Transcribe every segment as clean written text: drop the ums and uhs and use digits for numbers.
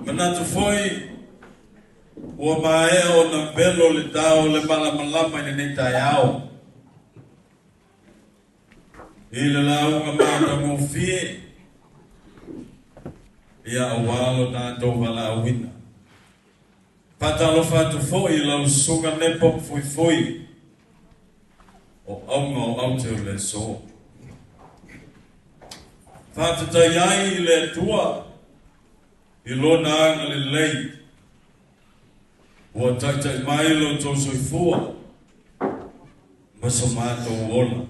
Manatu foi ua maea ona velo le tao le malamalama i lenei taeao. I le lauga matagofie ia aua lo tatou valaauina. Faatalofa atu foi i lau susuga Nepo Fuifui o auga o aute o le aso. Faafetai ai i le Atua i lona agalelei ua taitai mai lo outou soifua ma so matou ola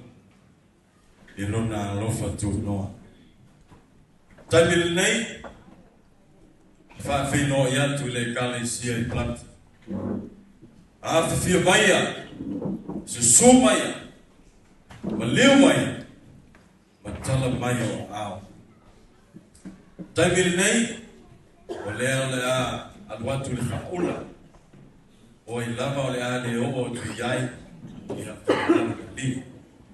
i lona alofa tunoa. Taimi lenei, faafeiloai atu i le Ekalesia i Plumtree. Afifio maia, susu maia, maliu maia, ma tala mai o aao. Taimi lenei, o lea o le a alu atu le faaula, o ai lava o le a le oo atu i ai, ia faaalu maliu.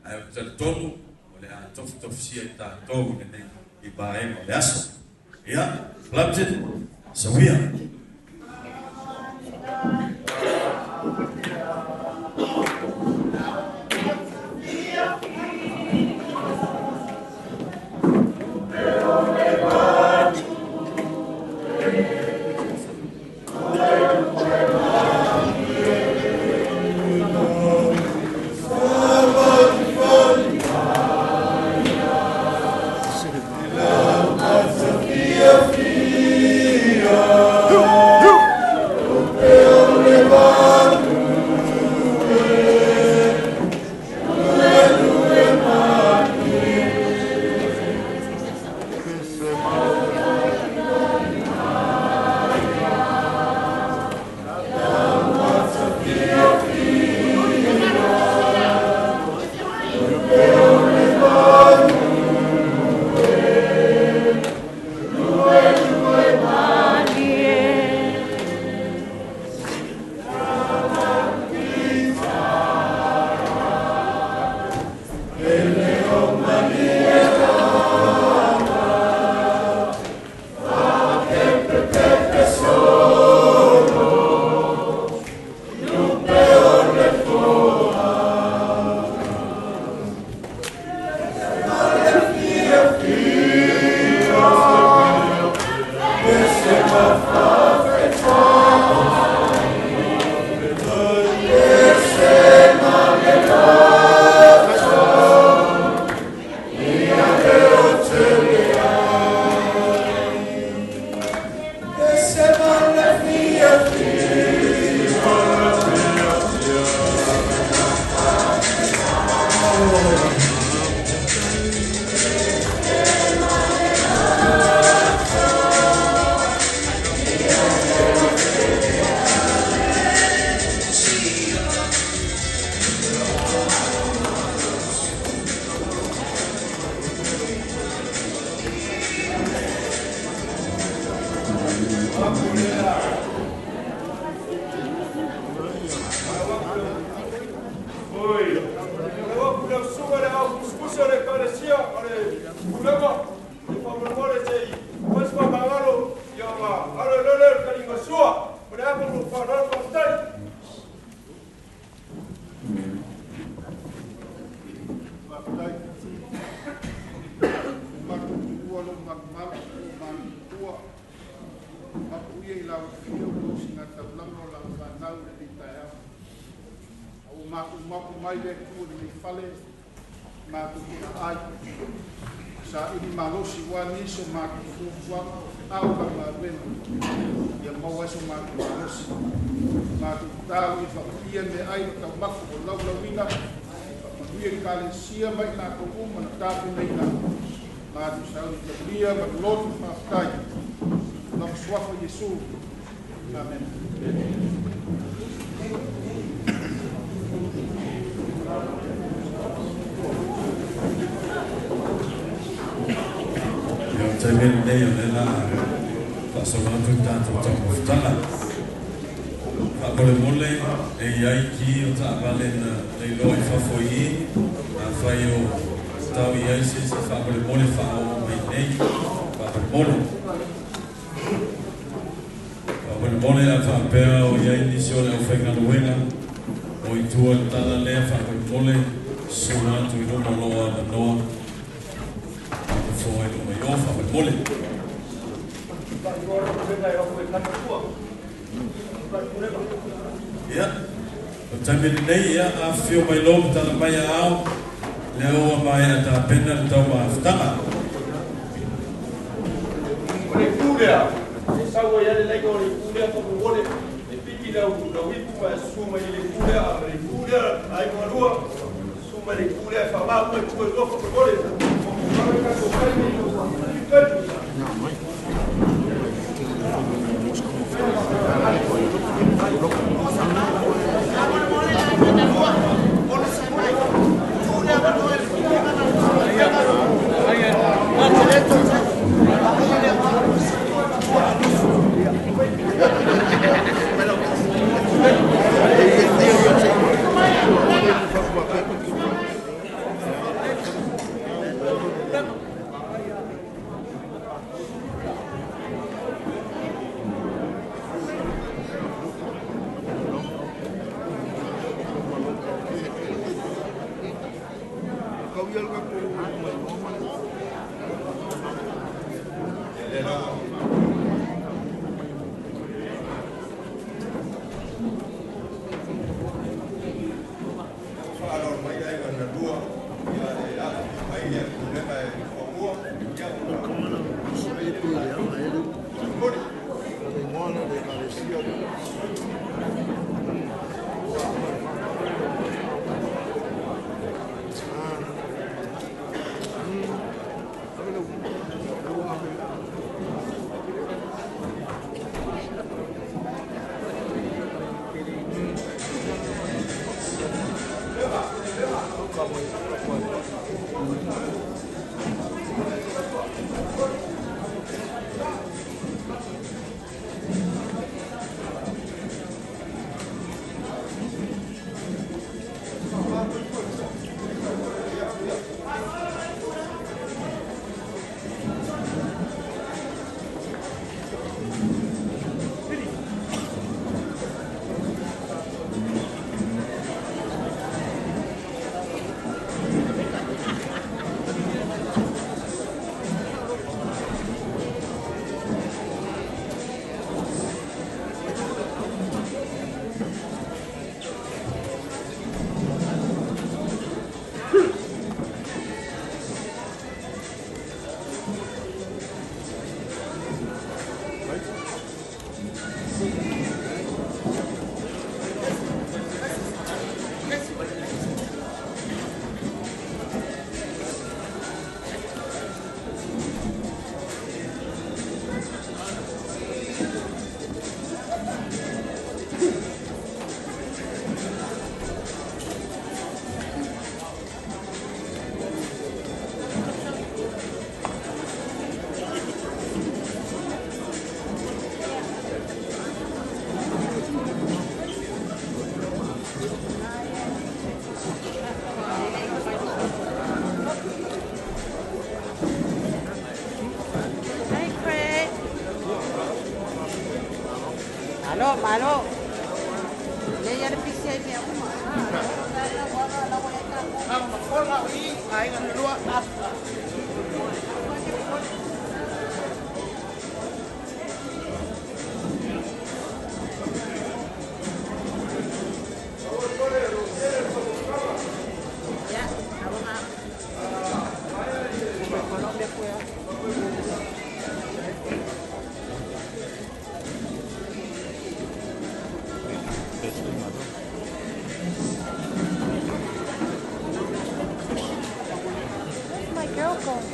Ae ou te talitonu, o le a tofitofisia i tatou lenei i vaega o le aso. Ia, Plumtree, sawia. Faamolemole a faapea o i ai nisi o le aufaigaluega o i tua i le tala lea faamolemole susu atu i luma o lo o avanoa nofoa i luma i o faamolemole. Ia, o le taimi lenei, ia, afifio mai loa ma tala mai aao, lea ua maea tapena le taumafataga. O le itu lea, e sau ai le laina o le itu lea faamolemole, e piki lau ipu ma e susu mai i le itu lea, a ma le itu lea, aiga lua, susu mai le itu lea, e faamā uma itu e lua faamolemole. O le tatou taimi, Malo. Le ya le pisi ai mea uma. Ya, Colombia fue. Where's my girl going?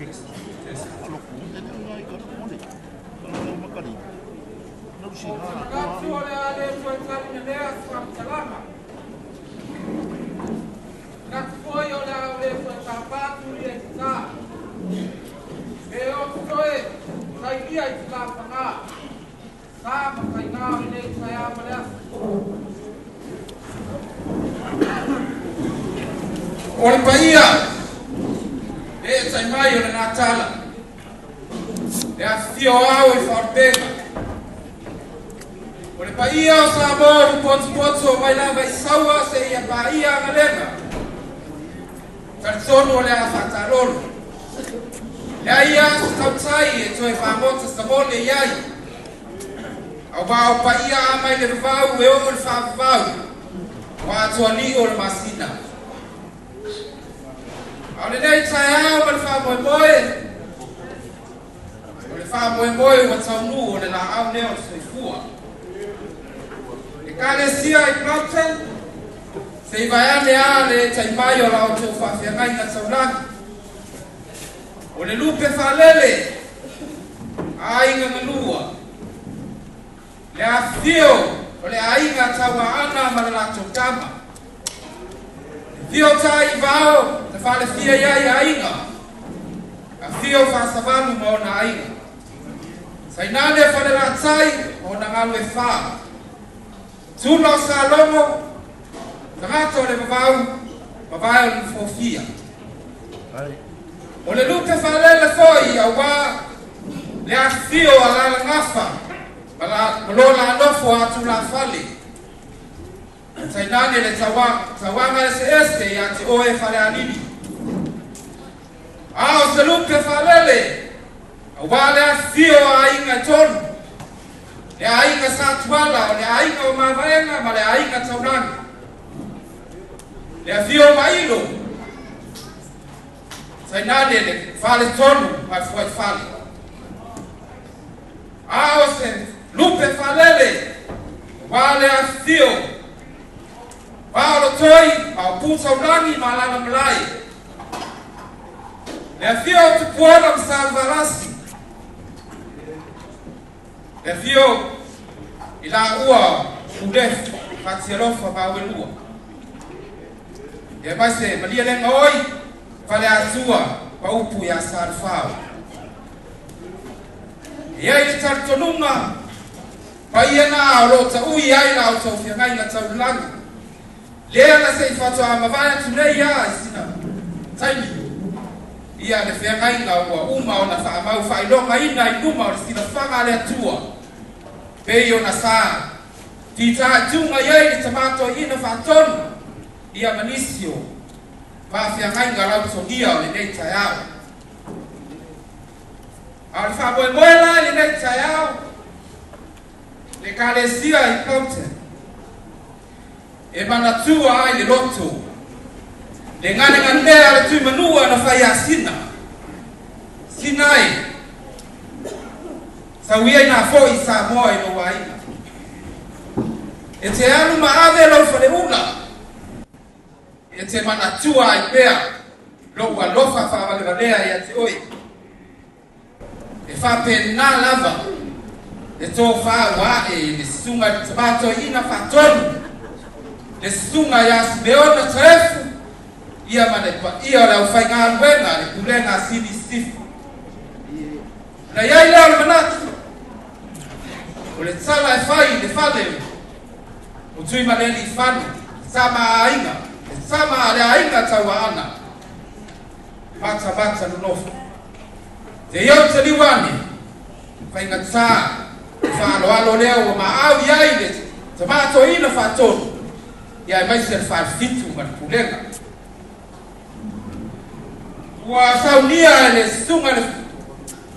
Ou te manatu o le a le toe talimelea se faamatalaga. Manatu foi o le a ou le toe tapa atu lia i tatā. Pe ou te toe sailia i tulafaga, sa ma faiga o lenei taeao ma le aso. O le paia e eetai mai o lena tala, le afifio o ao i faaulupega. O le paia o Samoa ua potopoto mai lava i Saua seia paia Agalega. Talitonu o le a faatalolo. Leai lava se tautai e toe fagota savole i ai. Aua o paia a mai le vavau e oo i le faavavau, ua atoa liu o le masina. A o lenei taeao ma le faamoemoe, o le faamoemoe ua taunuu o le laau lea o le soifua. Ekalesia i Brompton, se i vaeane a le eetai mai o la outou faafeagaiga taulagi. O le lupe faalele, aiga galua, le afifio o le aiga Tauaana ma le latou tama. Afio Taivao na falefia i ai aiga, afio Faasavalu ma ona aiga. Sainane Falelatai ma ona galu e fa. Tula o Salogo, tagata o le vavau, mavae o le nofofia. O le lupe faalele foi auā le afifio o Alalagafa ma lo la nofo a tulafale. Tainane le tauaga eseese ia te oe Falealili. A o se lupe faalele auā le afifio o aiga e tolu. Le aiga Satuala, o le aiga o Mavaega ma le aiga Taulagi. Le afio o Mailo, tainane le faletonu ma fuaifale. A o se lupe faalele auā le afifio Vaolotoi ma o Putaulagi ma Alala Malae. Le afio o Tupuola ma Salevalasi. Le afio i la ua Ulefu, Fatialofa ma Auelua. Ia mai se malia lenga oi, fale atua, pa upu ia Salefao. E ai le talitonuga, paia na o lo o taui ai la outou feagaiga taulagi. Lea na se i faatoa mavae atu nei a i sina taimi. Ia le feagaiga ua uma ona faamau faailogaina i luma o le silafaga a le Atua. Pei ona sa fitaituga i ai le Tama Toeaina Faatonu ia ma nisi o faafeagaiga lautogia o lenei taeao. A o le faamoemoe la i lenei taeao, le Ekalesia i Plumpton, e manatua ai le loto, le ganeganea le Tuimanua na fai asina, sina e, sau ia ina foi i Samoa i lou aiga. E te alu ma ave lou faleula, e te manatua ai pea lou alofa faavalevalea ia te oe. E faapena lava le tofā ua ae i le susuga i le Tama Toeaina Faatonu, le susuga ia Simeona Taefu, ia ma le paia o le aufaigaluega a le Pulega a Sili Sisifo. Ona i ai lea o le manatu, o le tala e fai i le fale o Tuimaleliifano, le tama a aiga, le tama a le aiga Tauaana, matamata nonofo. Te iau te liu ane, faigata le faaaloalo lea ua maau i ai le Tama Toeaina Faatonu, ia aemaise le Falefitu ma le Pulega. Ua saunia e le susuga le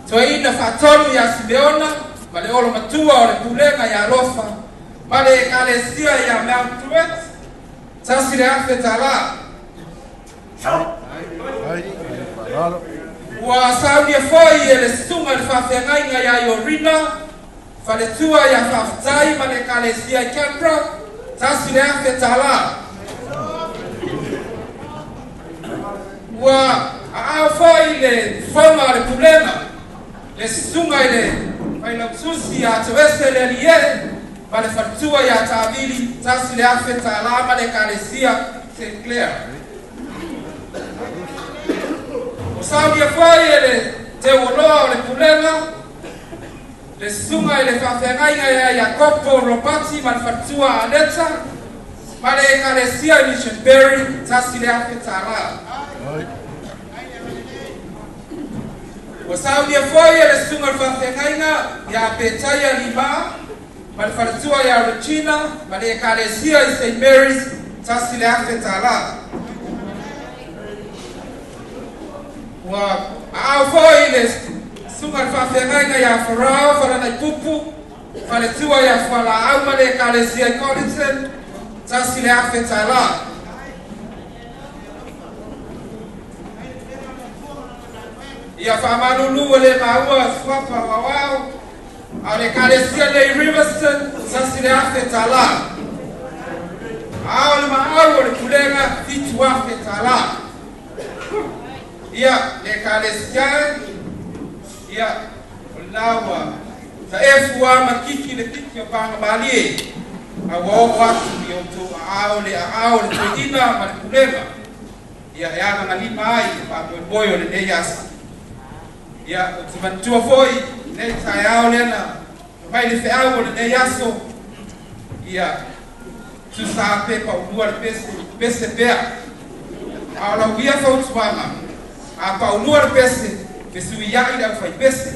Toeaina Faatonu ia Simeona ma le olo matua o le Pulega ia Alofa ma le Ekalesia ia Mount Druitt, $1,000. Ua saunia foi e le susuga le faafeagaiga ia Iorina, faletua ia Faafetai ma le Ekalesia i Canberra, $1,000. Ua aao foi le fofoga Le susuga i le failautusi ia Toese le Aliee ma le faletua ia Tavili $1,000 ma le Ekalesia St. Clair. O saunia foi e le teuoloa o le pulega le susuga i le faafeagaiga ia Iakopo Ropati ma le faletua Aleta ma le Ekalesia i Mission Berry $1,000. Ua saunia foi e le susuga i le faafeagaiga ia Petaia Lima ma le faletua ia Regina ma le Ekalesia i St. Mary's $1,000. Ua aao foi le susuga i le faafeagaiga ia Farao Falanaipupu faletua ia Fualaau ma le Ekalesia i Collinson $1,000. Ia faamalulu e le maua suafa o aoao a le Ekalesia nei Riverston $1,000. A o le maau o le pulega $7,000. Ia le Ekalesia ia o lena ua taefu a ma kiki le kiki o pagamalie a ua oo atu i outou aao le aao o le toeaina ma le pulega ia e agagalima ai le faamoemoe o lenei aso. Ia ou te manatua foi nei taeao lea na mai le feau o lenei aso ia tusa pe paulua le pese pese pea a o lau ia fautuaga a paulua le pese fesuiai le aufaipese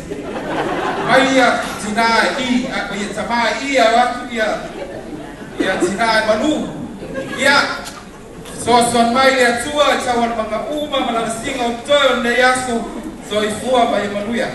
mai ia tinā i ia tamā i a atu ia ia tinā e malu ia soasoani mai le Atua e taualumaga uma ma lavasiga o totoe o lenei aso. Soifua ma ia manuia.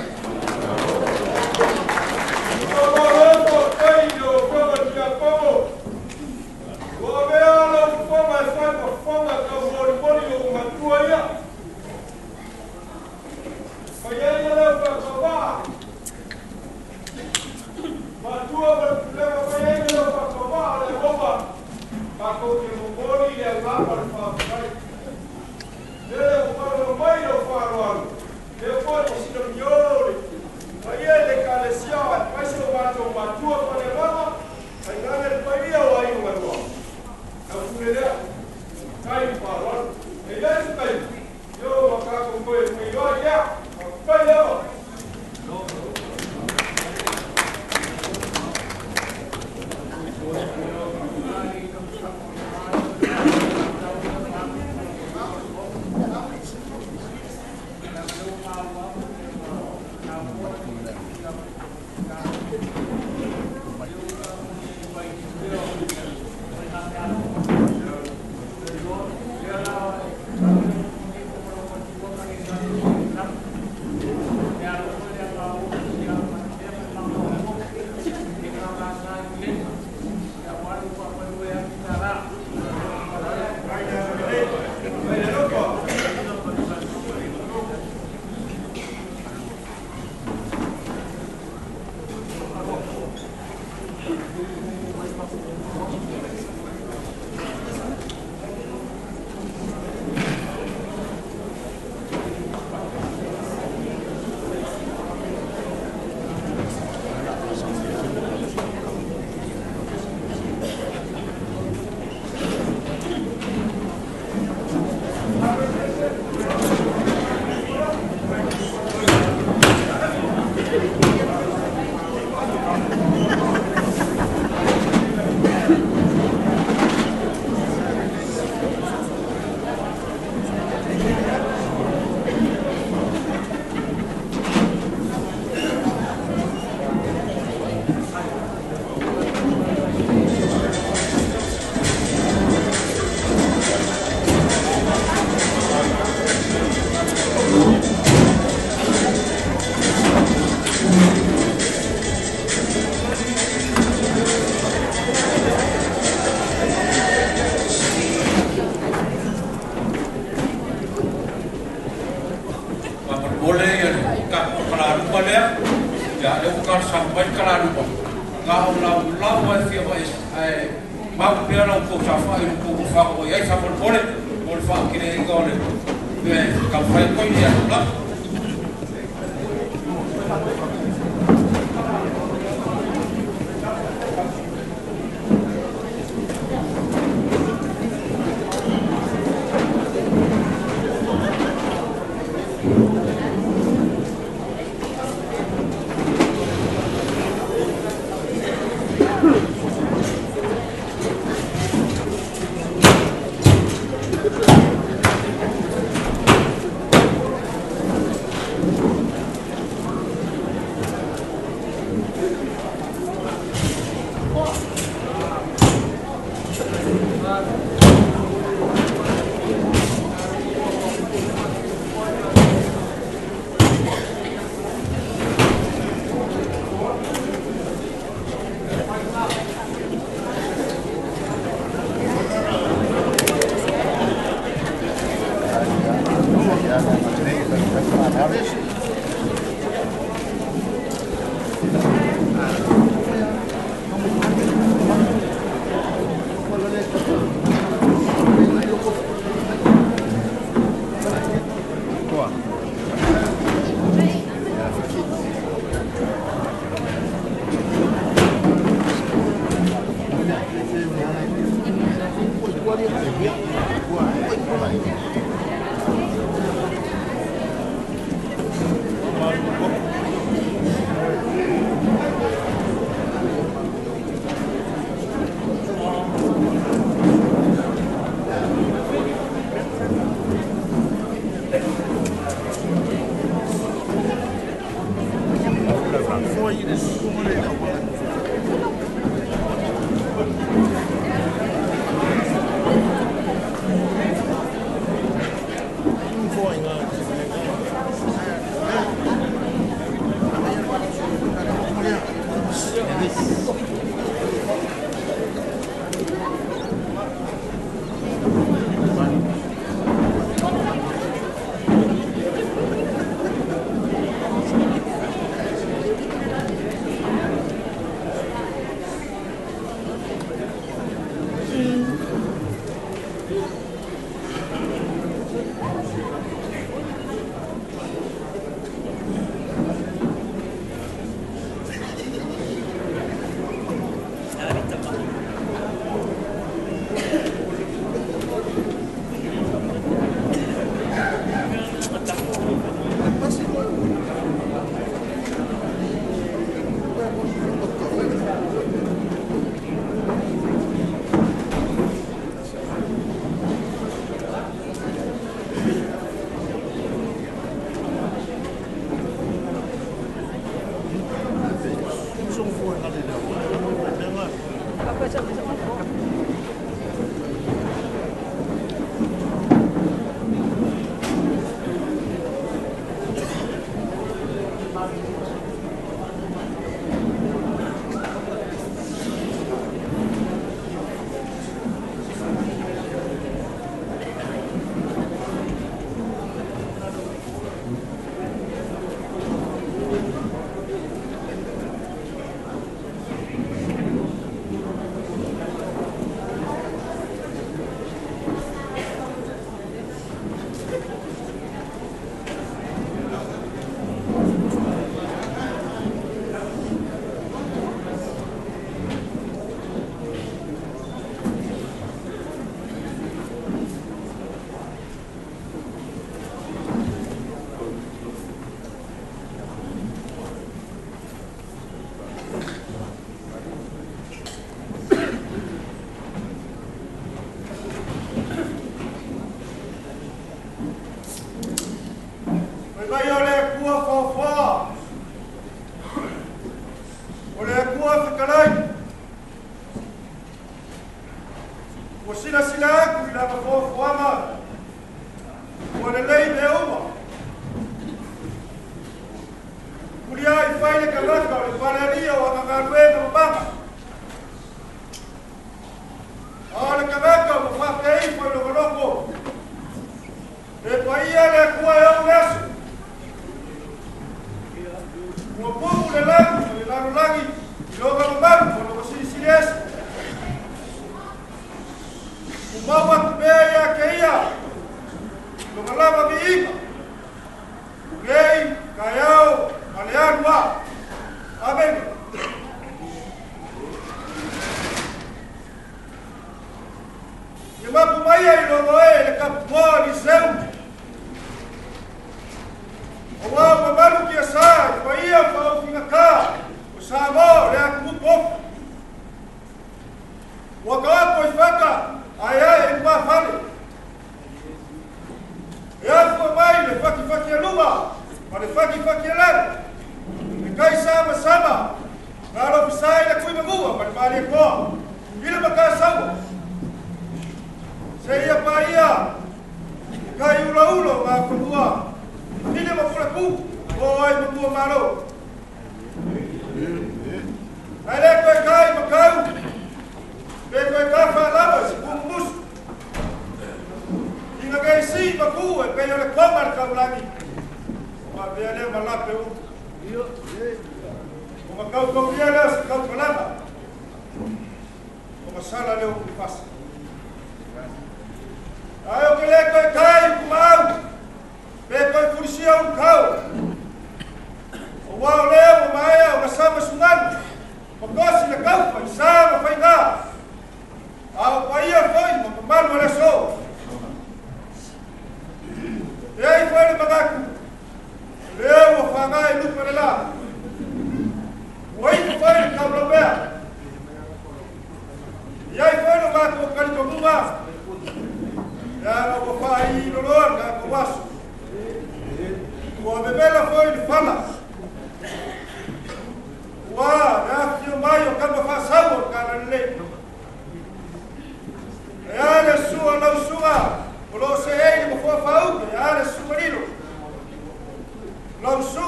Ua vevela foi le fala.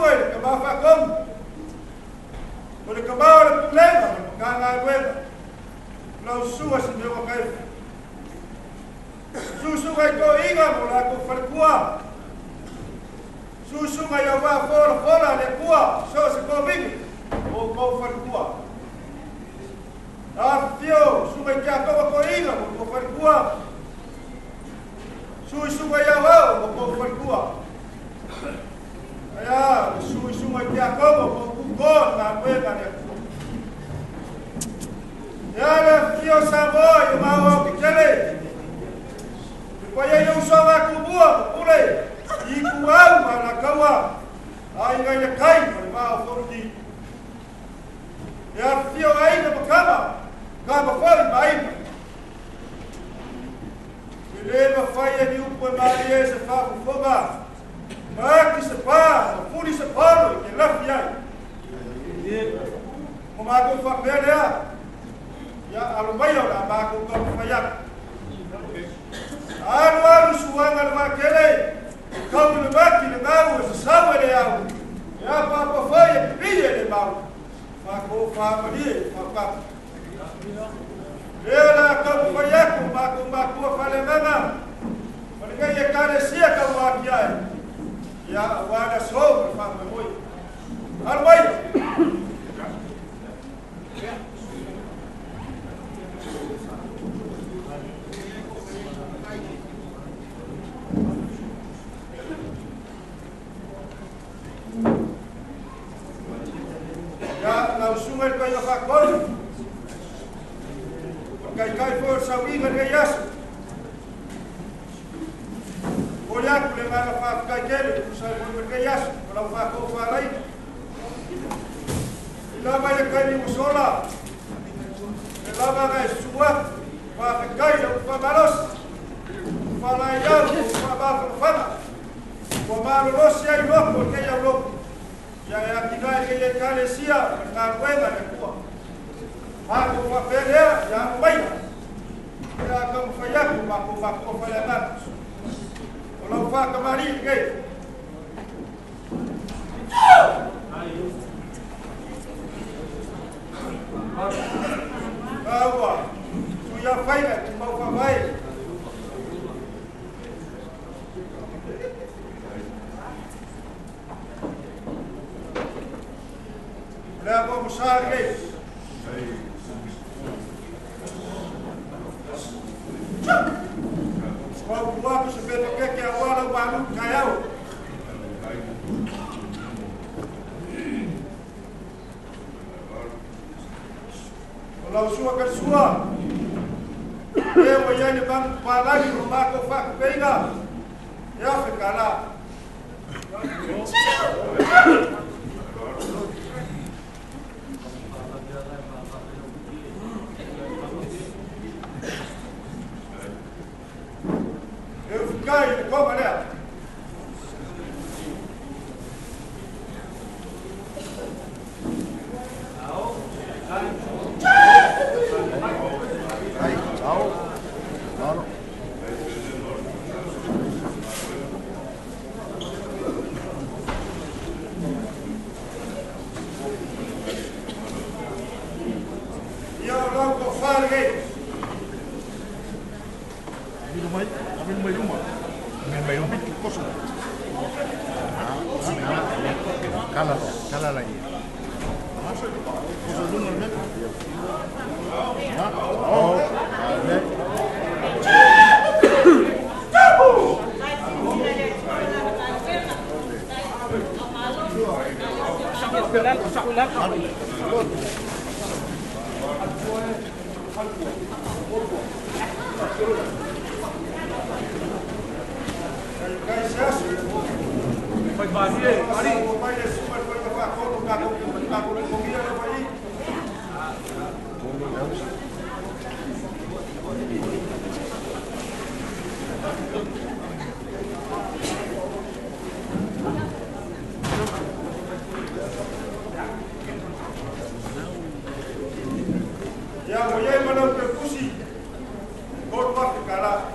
susuga i le Tama Faatonu, o le Tama o le Pulega ma le Matagaluega, lau susuga Simeona Taefu. Susuga i toeaiina ma o latou faletua, susuga i auvaa folafola a le Atua so o se kovine o outou faletua. Afifio susuga i tiakono toeaiina ma outou faletua, susuga i aoao ma outou faletua. Ae a le susuga i tiakono ma outou tuto i galuega a le Atua. E a le afifio o Samoa i ona aoao tetele, le paia i usoga a Tumua ma Pule, Ituau ma Alataua, Aiga i le Tai ma le Vaa o Fonoti. E afifio aiga ma tama, tama foi ma aiga. E le mafai e ni upu e malie se faafofoga, ma ati se pa, ma fuli se paolo i te lafi ai. Ua matou faapea lea, ia alo maia o le a matou taumafai atu. Alu alu suaga le vaatele, e tau i le mati le gau e sasau e le au, e apaapa foi e pipii e le mau, faatofaamalie i le faapapa. Lea o le a taumafai atu o matou matua faaleagaga ma lenei Ekalesia tauatiae, ia aua le aso ma le faamoemoe. Alo mai! Ia, lau susuga i le Toeaina Faatonu, o le taitai foi o le sauiga i lenei aso. Momoli atu le agaga faafetai tele e tusa ai foi ma lenei aso ma lau faatofalaiga. I lava i le taimi ua sola, e lava ona e susu atu, faafetai i lau faamalosi, faalaeiau ma ou faamafanafana ua malolosi ai loto o lenei aulotu ia e atinae lenei Ekalesia ma le galuega a le Atua. Matou faapea lea ia alo maia pe a taumafai atu matou matua faleagaga. O lau faatamalii lenei. Taua, Tuiafaina, tumau faavae. O le ava ua sa lenei. Fautua atu se pepa keke aua lau malu taeao. O lau sua kalisua, e ua i ai le malu palagi o matou faatupeina, e afe tala. E ufikai i le koma lea. Ia o lau tofa lenei. Kai se aso. Ua mai le susuga i le Toeaina Faatonu, tatou totogia lava i i. Ia, ua i ai ma lau toe tusi, $3,000.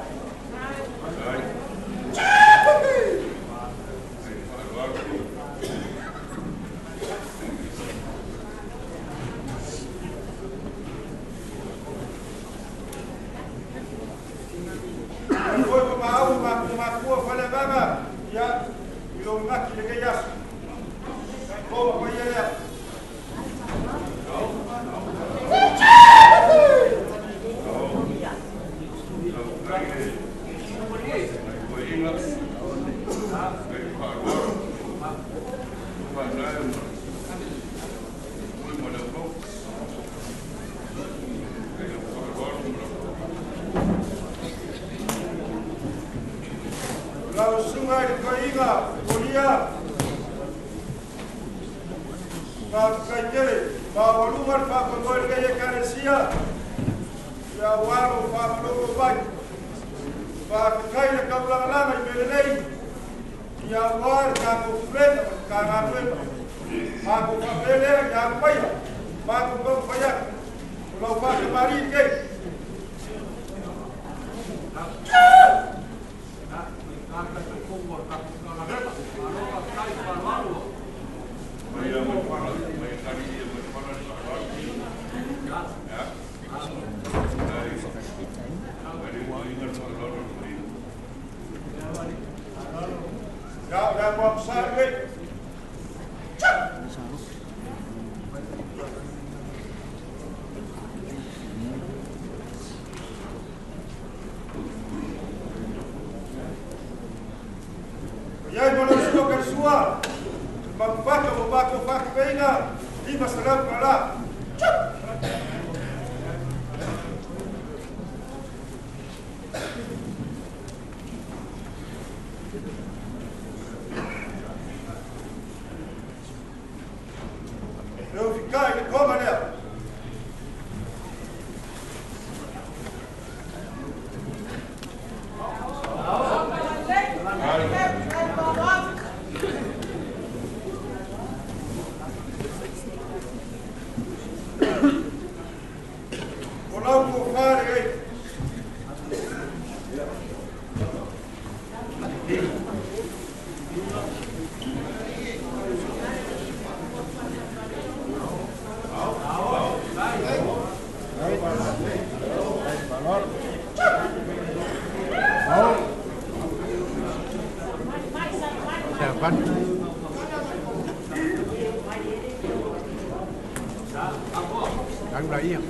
Ia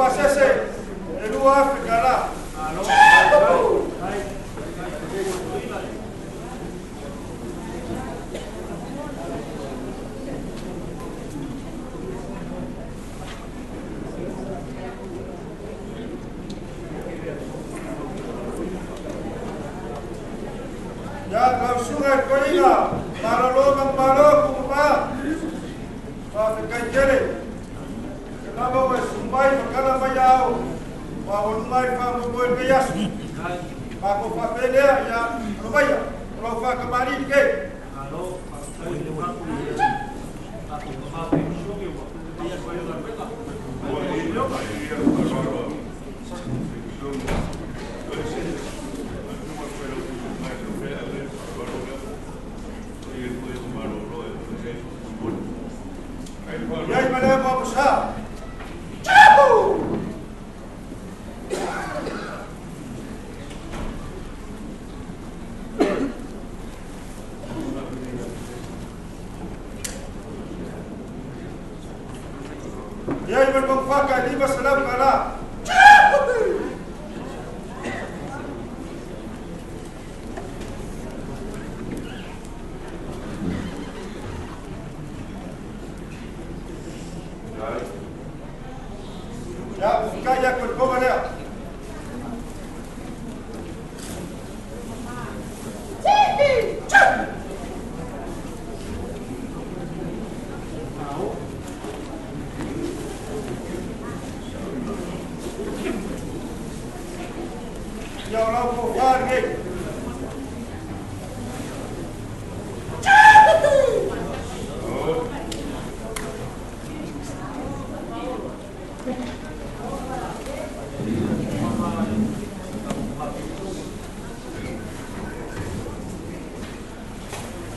pasese e 2,000 kala. Ya lausuga e koiga, malolo malo kumpa. Whawhekai tere, ke lava wa sumai makala mai ao, wa holunga i whamoko e pe asu. Whako whawhelea ia alomaia, o lau whakamari i ke. Iai malea mapusa. Chapu! Iai malmangfaka 500 kala. Chapu! Ya, kaya con cómo lea. Ya hablamos con Jorge.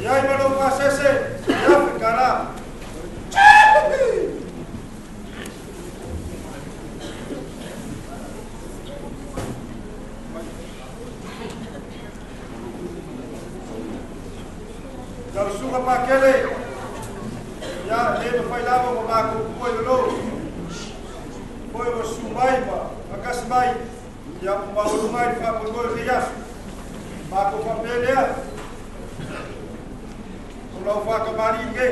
Iai malo pasese, ia fikara. Lausuga pakele, ia le mawhai lava ma mako poi lolo. Poi o sumai ma, akasi mai, ia maulunga i whapotoi ke iasu. Mako whapelea, o lau whakamari i ke.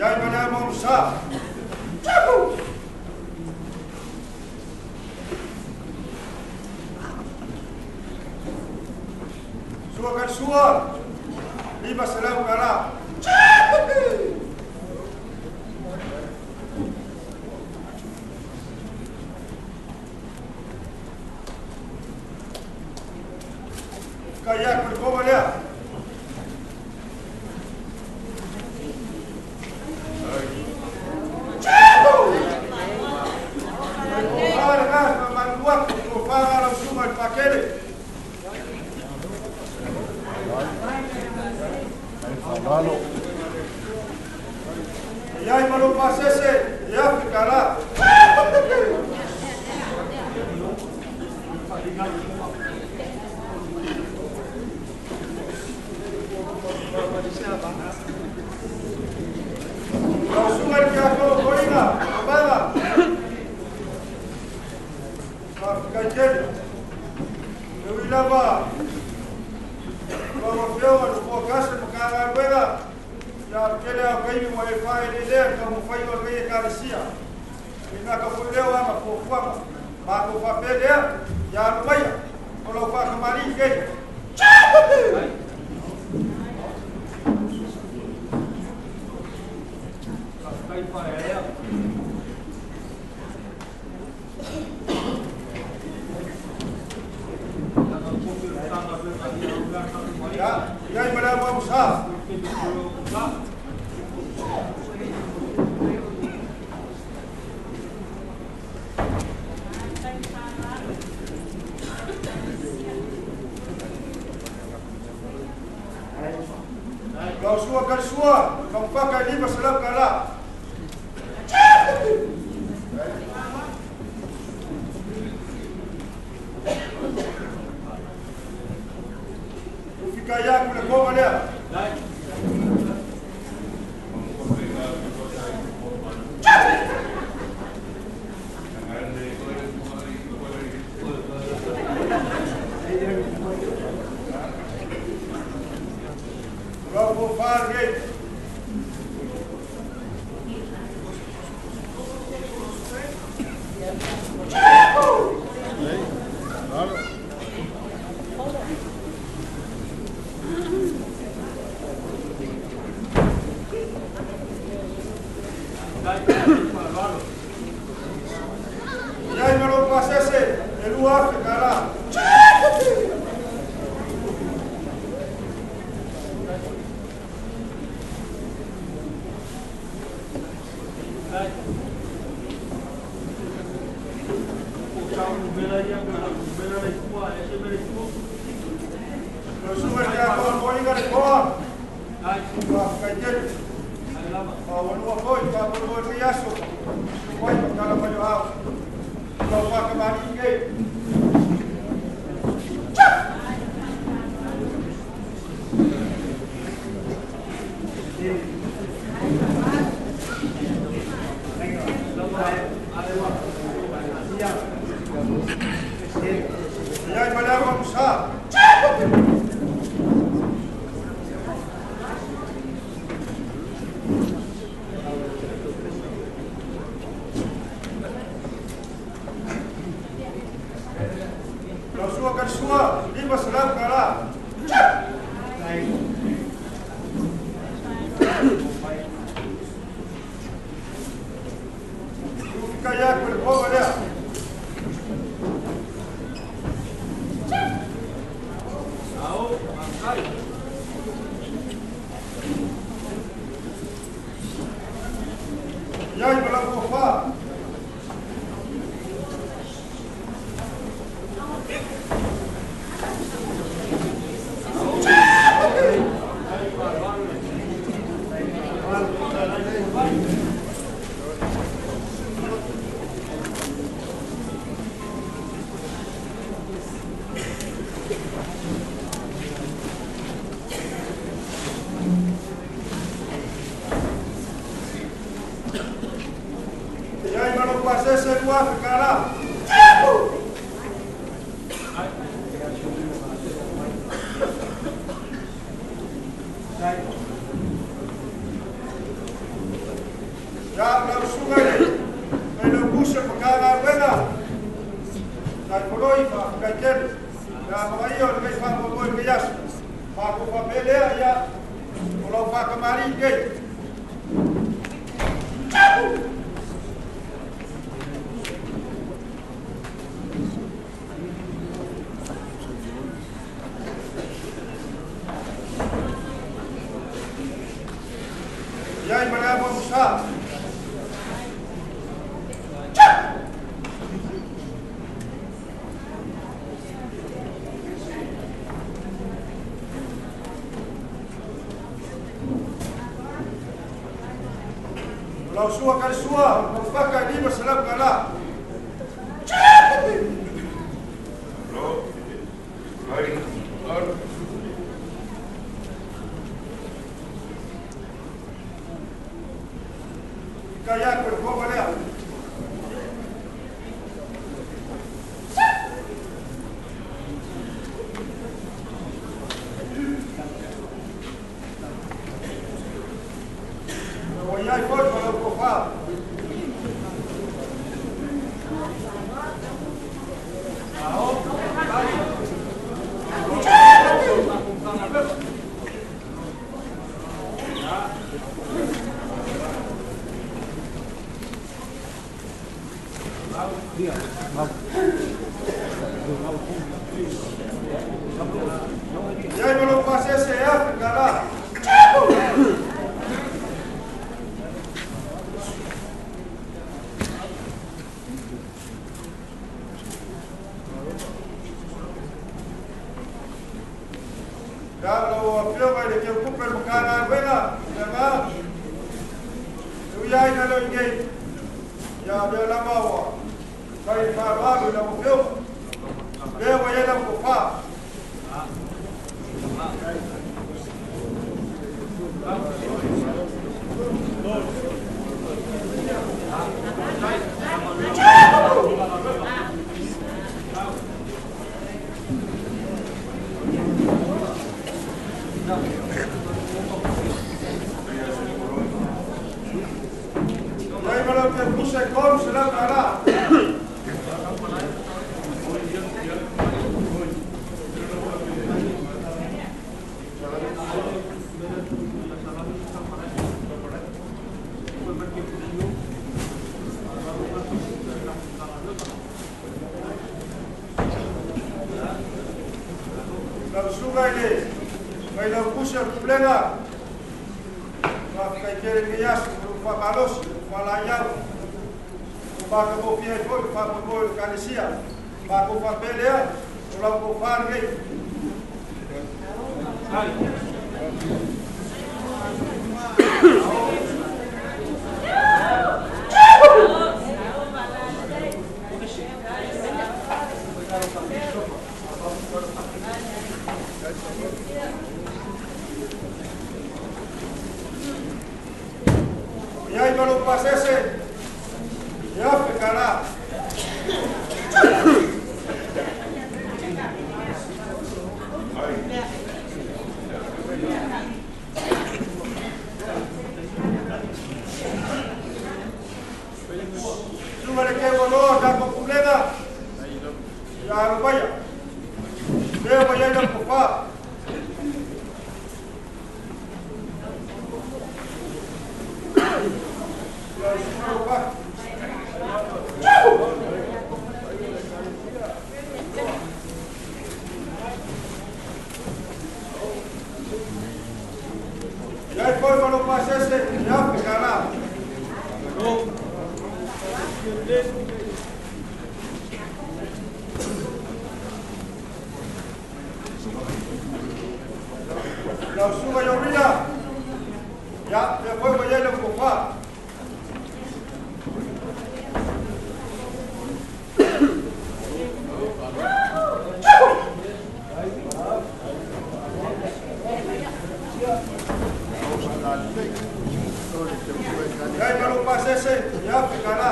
Iai malea mamusa. Chapu! Sua kan sua, 500 kala. Chapu! Kaya kul koma lea. Iai malo pasese, ia fikara. Lausuga i kia kolo koiga, maga. Whawhikai tele. E ui lava, ua wawheo a lupua kase makanga ia tele au kaimi mo e whae le lea ka mo whai o lei e kāresia. I ngā ka whuleo ama pōfuama. Mā ko whapē lea, ia alu maia, o lau whakamari i kei. Ia, ia i malea mamusa. Lausua kalsua, kampaka 500 kala. Whakapopia i foi, whakapopo i le kanesia. Whakopapelea, o lau kofa lenei. Iai malo pasese, ia pekara. Suga le ke waloa ta ko pulega. Ia arubaya. Lea wa iai lau kofa. Iai foi malo pasese, ia pekara. Lau suga yorina, ia te foi wa iai lau kofa. Iai malo pasese, ia pekara.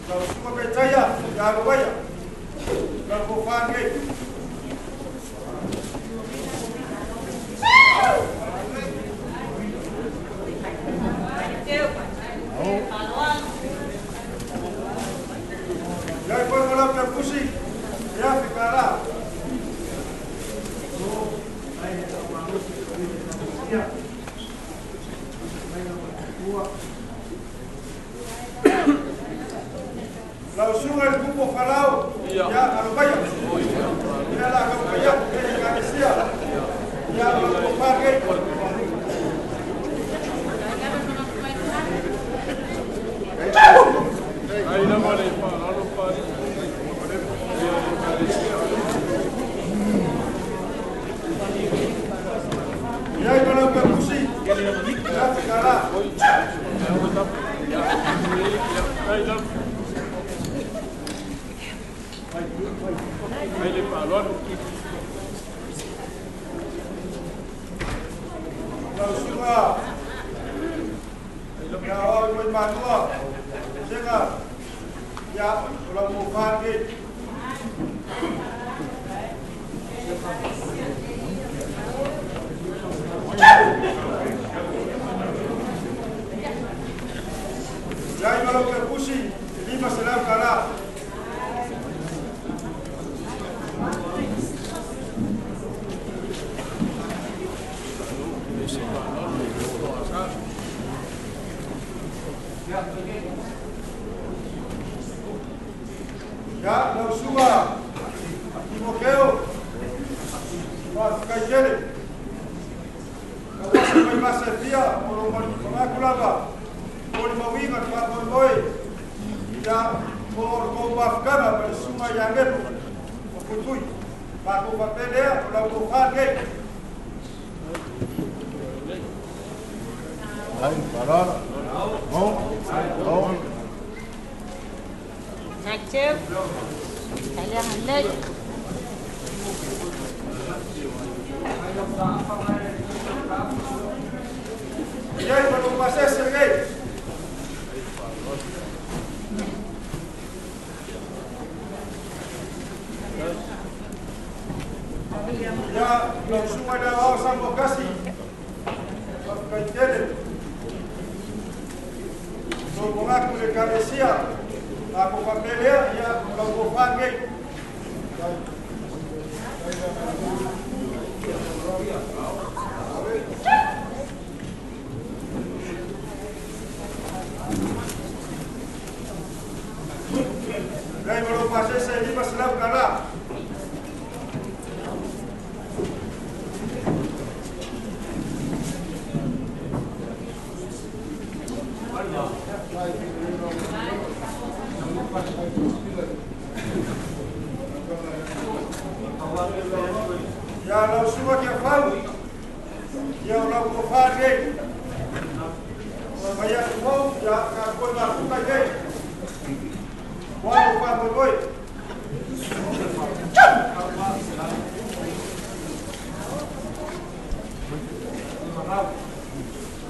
Lau suga petaya, ia arubaya. Lau kofa lenei. Iai foi malo perkusi, ia pekara. Lau suga le kupo falau, ia arubaya. Ia la kaukaya, ia kanesia. Ia lau kofa lenei. Iai malo perkusi, ia pekara. Lau suga, ia oi mai matua, sega, ia lau kofa lenei. Iai malo perkusi, 500 kala. Ia lau suga, Timokeo, whakaikele. Ka wasa mai masa e fia, o lo mangaku lava, o le mauiga te whakamoemoe. Ia o le kou mafukana ma le suga ia ngelo, o putui. Whako whapelea, o lau kofa lenei. Naktev, Alhamdulillah. Iai malo pasese lenei. Ia lau suga le ao sa mo kasi, whakaitele. So mongaku le kanesia, ako whapelea, ia lau kofa lenei. Iai malo pasese, 500 kala. Ia o lau tofa nei. Mai atu fou, ia ka koe mafuta nei. Ua o faamoemoe.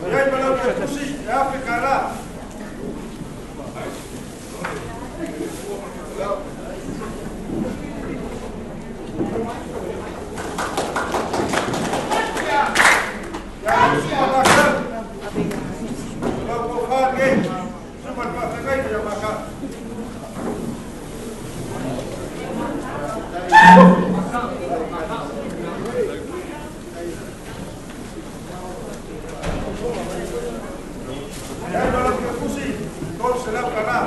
Ia i malau ke tusi, e afe ka rā. Ia lau suma maka. Lau tofa nei. Suma le faafegai ia maka. Ia i malau ke tusi, 300 ka rā.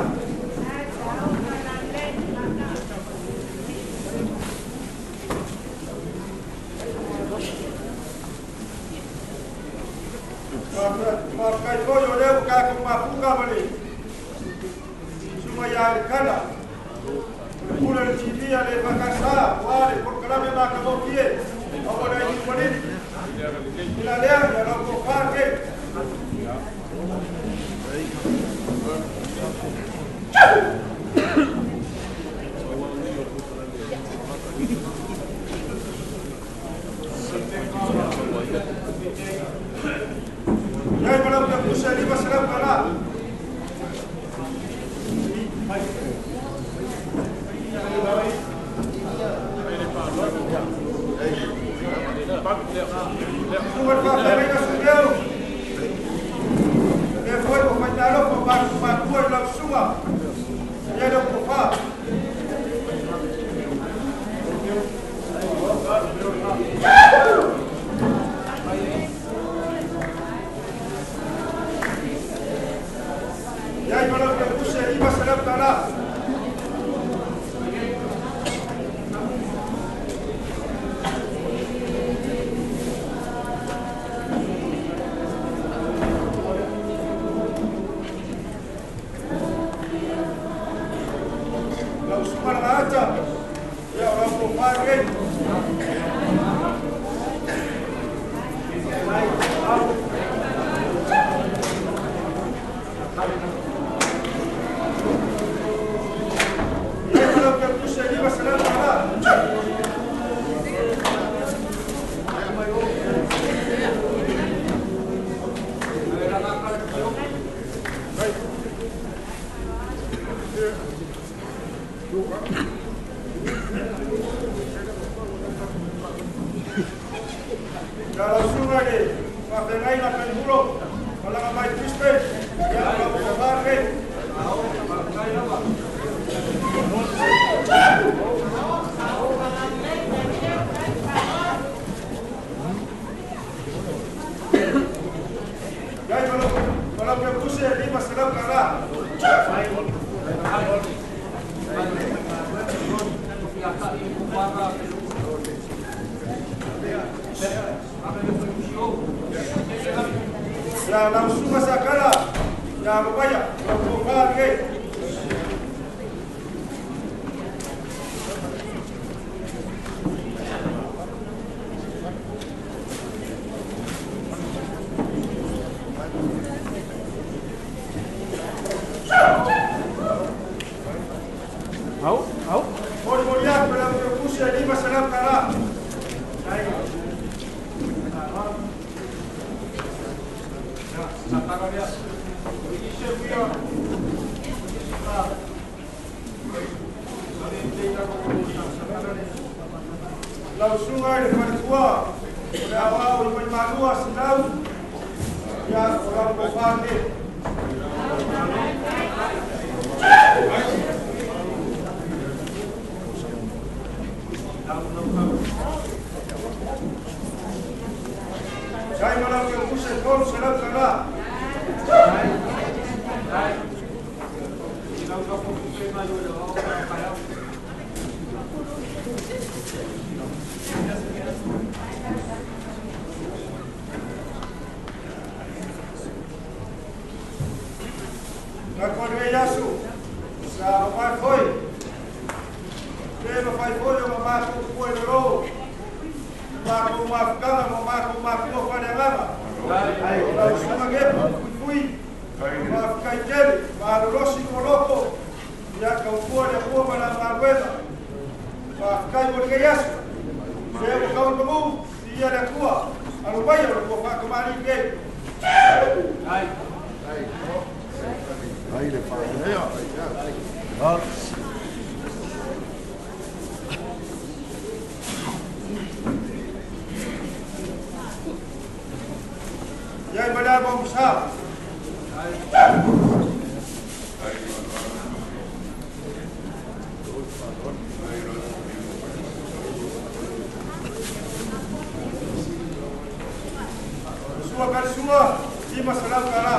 Faafetai foi o lea ua tatou mafuta ma le susuga ia Alekana, o le pule o le TV a le EFKS, ua le polokalame matagofie aua le ai Ualili. Ila lea, ia lau tofa lenei. Ia i malau ke tusi e 500 ka rā. Susuga le faafeagaiga Sumeo. E lea foi ua faitalofa ma matua i lau susuga. Ia i lau tofa. Ia i malau ke tusi e 500 ka rā. Lau susuga Lagaata, ia o lau tofa lenei. Ia i malau ke tusi e 500 ka rā. Ia lau susuga i le faafeagaiga Kaihulo, malaga mai Brisbane, ia o lau tofa lenei. Ia i malau ke tusi e 500 ka rā. Ia lau susuga Sakala, ia Lopaia, lau tofa lenei. Molimoli atu e lau ke tusi e 500 ka rā. Lau susuga i le faletua, o le aoao i Vaimalua Silau, ia o lau tofa lenei. Ia i malau ke tusi e 300 ka rā. Na koe aso, sa mafai foi. Le mafai foi o ma matou pue le lo. Mākou mafukanga ma mākou mākua whareanganga. Lau sunga gepu, fui fui. Mafukai tele, maalolosi mo loko. Ia kaupua le pua ma la maluega. Mafukai mo le aso. Se o kau pamu, ia le kua. Alo mai o le kua whakamari ke. Ai. Ai le whakamea. Yai madama musa. Sua karsua, lima salam kala.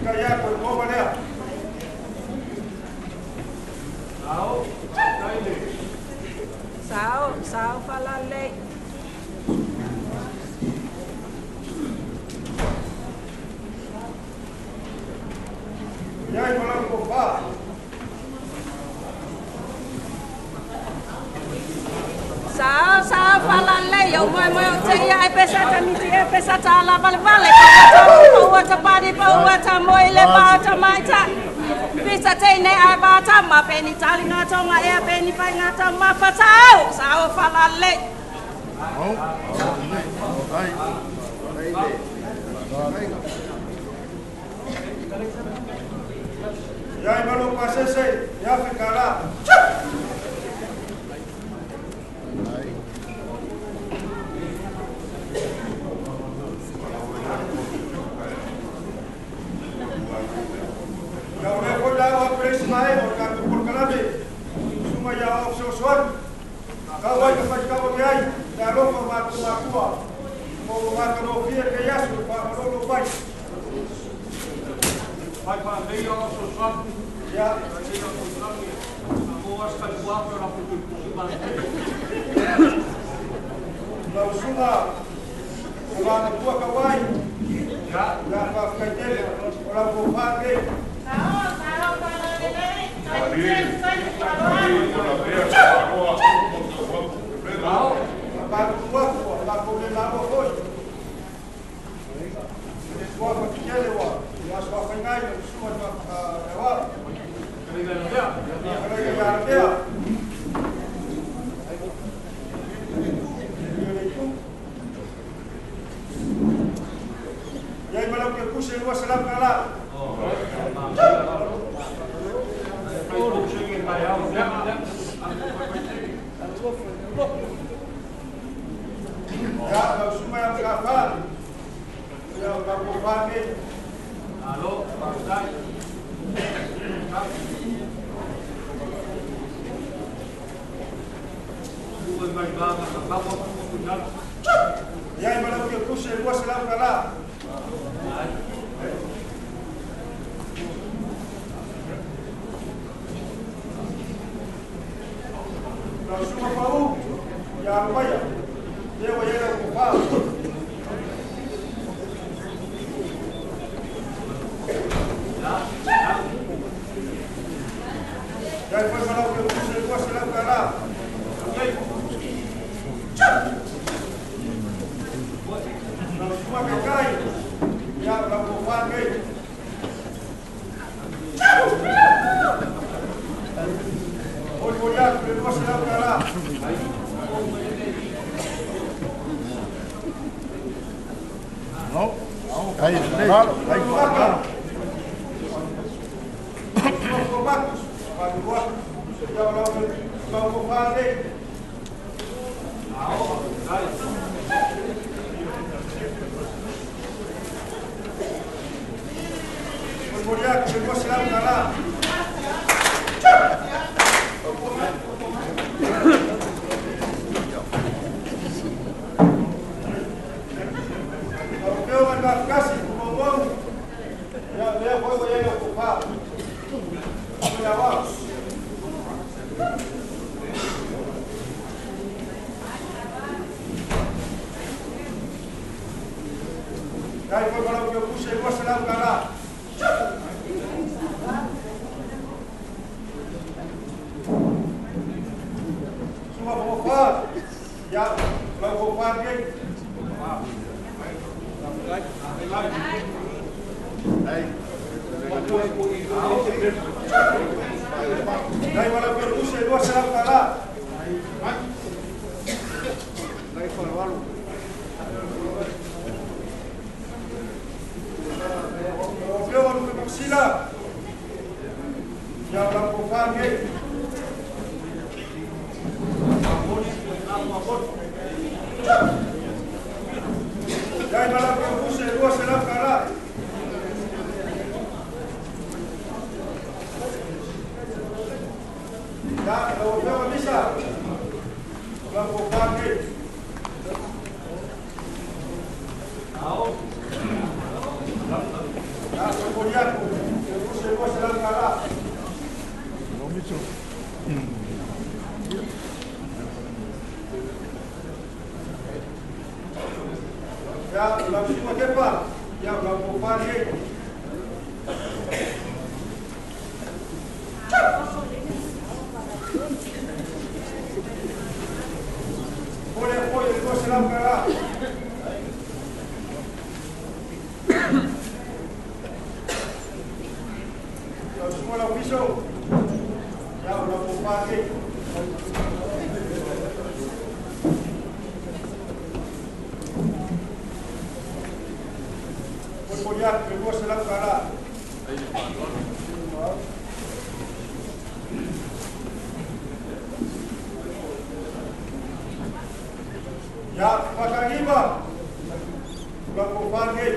Kaya ko ko ba niya? Sao, sao falalei. Yai malang ko pa. Sao, sao falalei. Yo moi moi o te ia e pesa ta miti e pesa ta la vale vale. Paua ta pari paua ta moi le pa ta mai ta. Pisa te nei ai pa ta ma peni tali ngā tonga e peni pai ngā tau ma pa tau. Sao falalei. Yai malo pasese, ya fikara. Ya ore kola wa presmae o ka por kalabe. Suma ya o so soan. Ka wai ka fai ka o ai, ta loko ma ku ma kua. Mo ma ka no fie ke yasu pa lo lo pai. Pai pa mei o so soan. Ya. Lau sunga o ma kua ka wai. Ya ya pa kai tele o la ko pa ke. Sao, sao falalei. Yai malam ke kuse lua salam kala. Ya, lau suma yang kafar. Ya, lau kafar ke. Alo, pakai. Yai malam ke kuse lua salam kala. Lau suma pau, ya alwaya. Dewa yela kufar. Yai foi malam ke kuse lua salam kala. Lau suma ke kai, ya lau kufar ke. Oi oi ya, lua salam kala. No. Ai, ai, Dai foi malau ke puse 200 kala. Suma fofa. Ya, lau fofa ke. Dai malau ke puse 200 kala. Dai foi Sila, ya la pofage. Dai mala propuse 200 kala. Ya lo veo misa. La pofage. Ao. Ya Koliaku. Ya, la sua kepa, ya la popare. Pole pole 200 kala. La sua la piso. Ya la popare. Koliaku 200 kala. Ya, Pakagiba. La popare.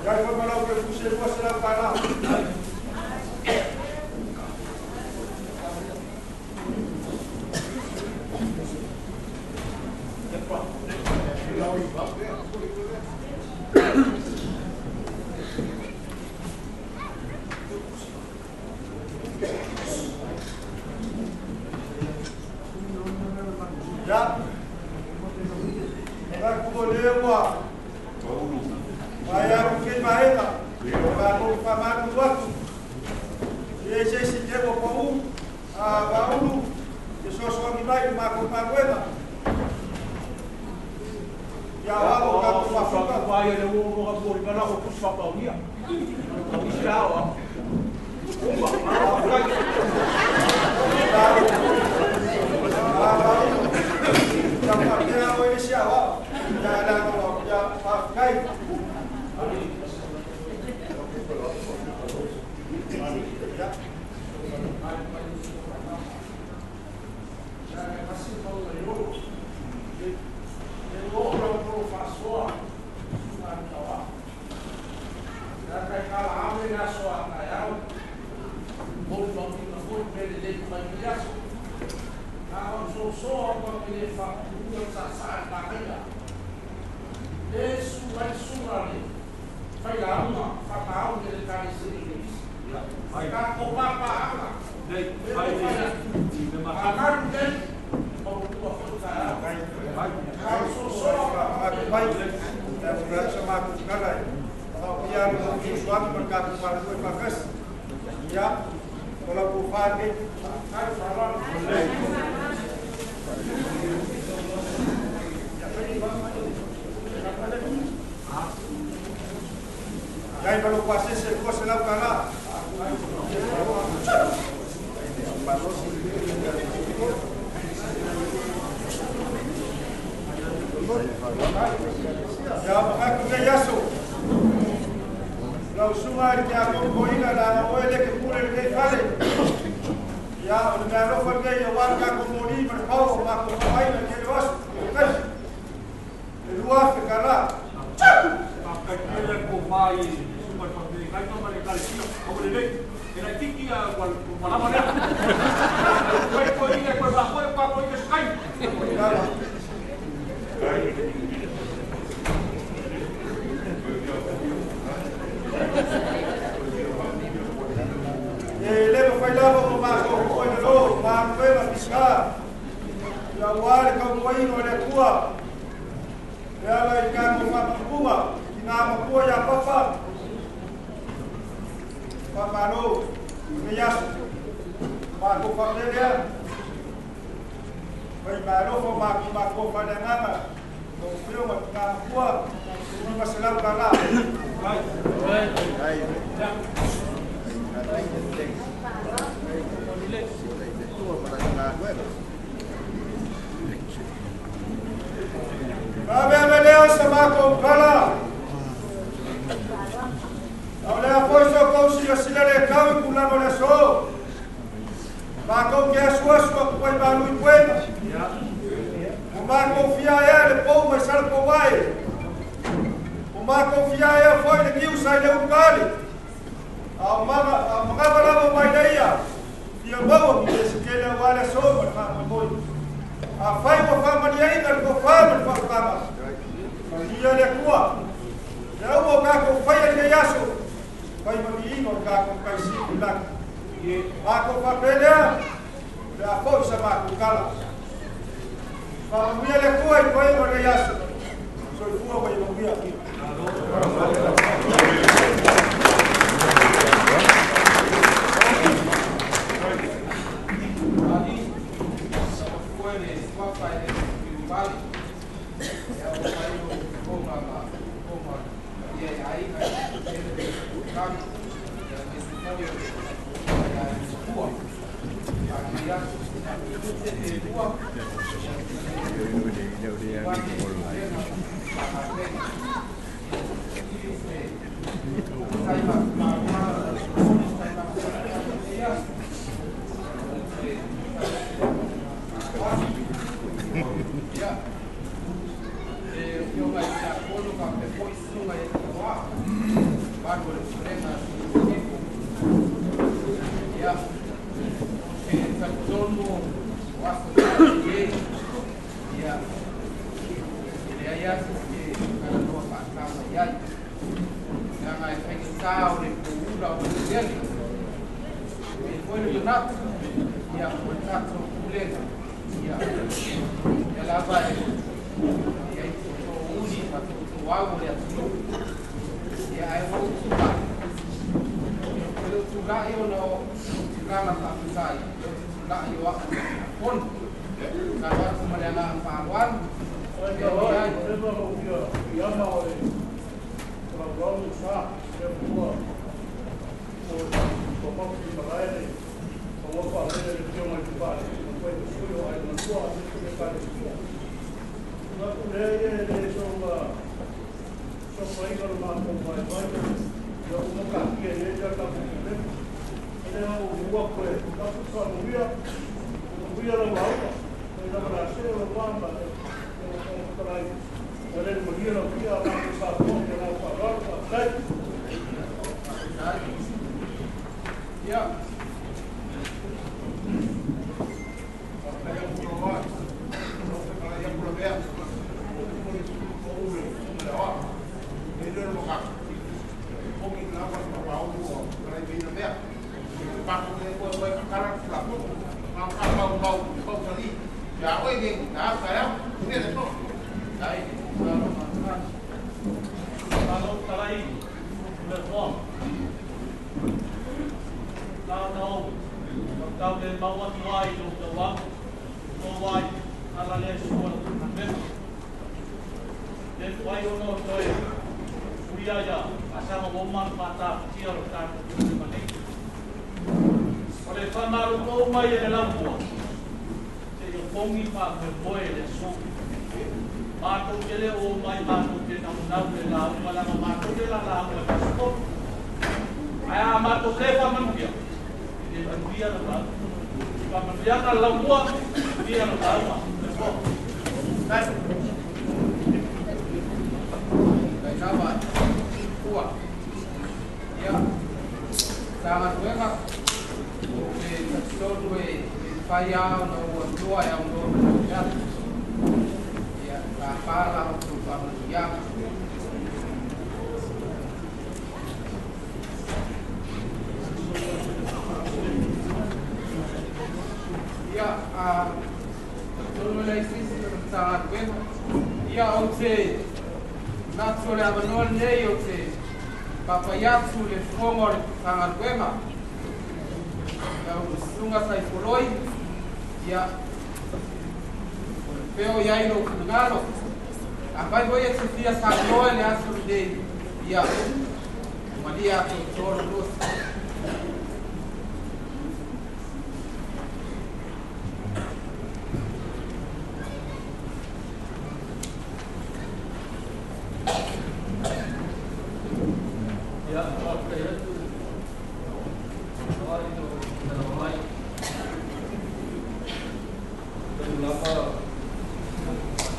Ya foi malau ke puse 200 kala. Ya. Rakubolewa. Vai ke maena. Ba ko pa ma ku watu. E se se te bo ko a ba ulu. E so so mi mai ma ko pa wema. Ya wa ko ka ko fa ka pa ya le wo ko ko ri bana ko sa pa nia. Ko sia wa. Ya pa ya o e sia wa. Ya la ko ya pa kai. Ya. Dai malo pasese 200 kala. Ya ba ku yaso. La usuma ya ko koina la oele ke pure le fale. Ya o me alo fa ke ya wa ka ko mori mar pau ma ko mai na ke was. Kai. Lua fe kala. Kai ko mai super pa ke kai to mare kal sio ko le le era tiki a cual palama ne. Ko ko ina ko ba ko pa ko ke skai. E le fai lava ko ma ko ko no ma ko Minisita, ia ua le kautuaina o le Atua, e ala i tatou faatupuga, i nā matua ia papa, faamalo i lenei aso. Matou faapea lea, fai maalofa o matou matua faaleagaga, lau Afioga i tina matua, $500. Ave lea sa matou pala. Au lea foi so kou silasila le kau i tulaga o le aso. Matou te asuasu atu ai malu i puega. Ua matou fia ea le pou mai Salapouae. Ua matou fia ea foi le niu sa i le ulukali. A o magava lava mai leia, fia maua mi le sekele aua le aso ma le faamoemoe. Afai ua faamaliaina le tofa ma le faautaga, faia le Atua. Le aua o tatou faia i lenei aso, fai manuiina o le tatou taisili i lagi. Matou faapea lea, o le a foi sa matou tala. Faamanuia le Atua i toega o lenei aso. Soifua ma ia manuia. Ia, tonu le sisi o le Matagaluega. Ia, ou te manatu o le avanoa lenei ou te papaiatu le fofoga o le Matagaluega. Lau Susuga Saifoloi, ia, o le pea o i ai lou finagalo. Afai foi e te fia saunoa i le aso lenei, ia, malia atoatoa lou loto. Ia, faafetai atu ai lo talawai. Tonu lava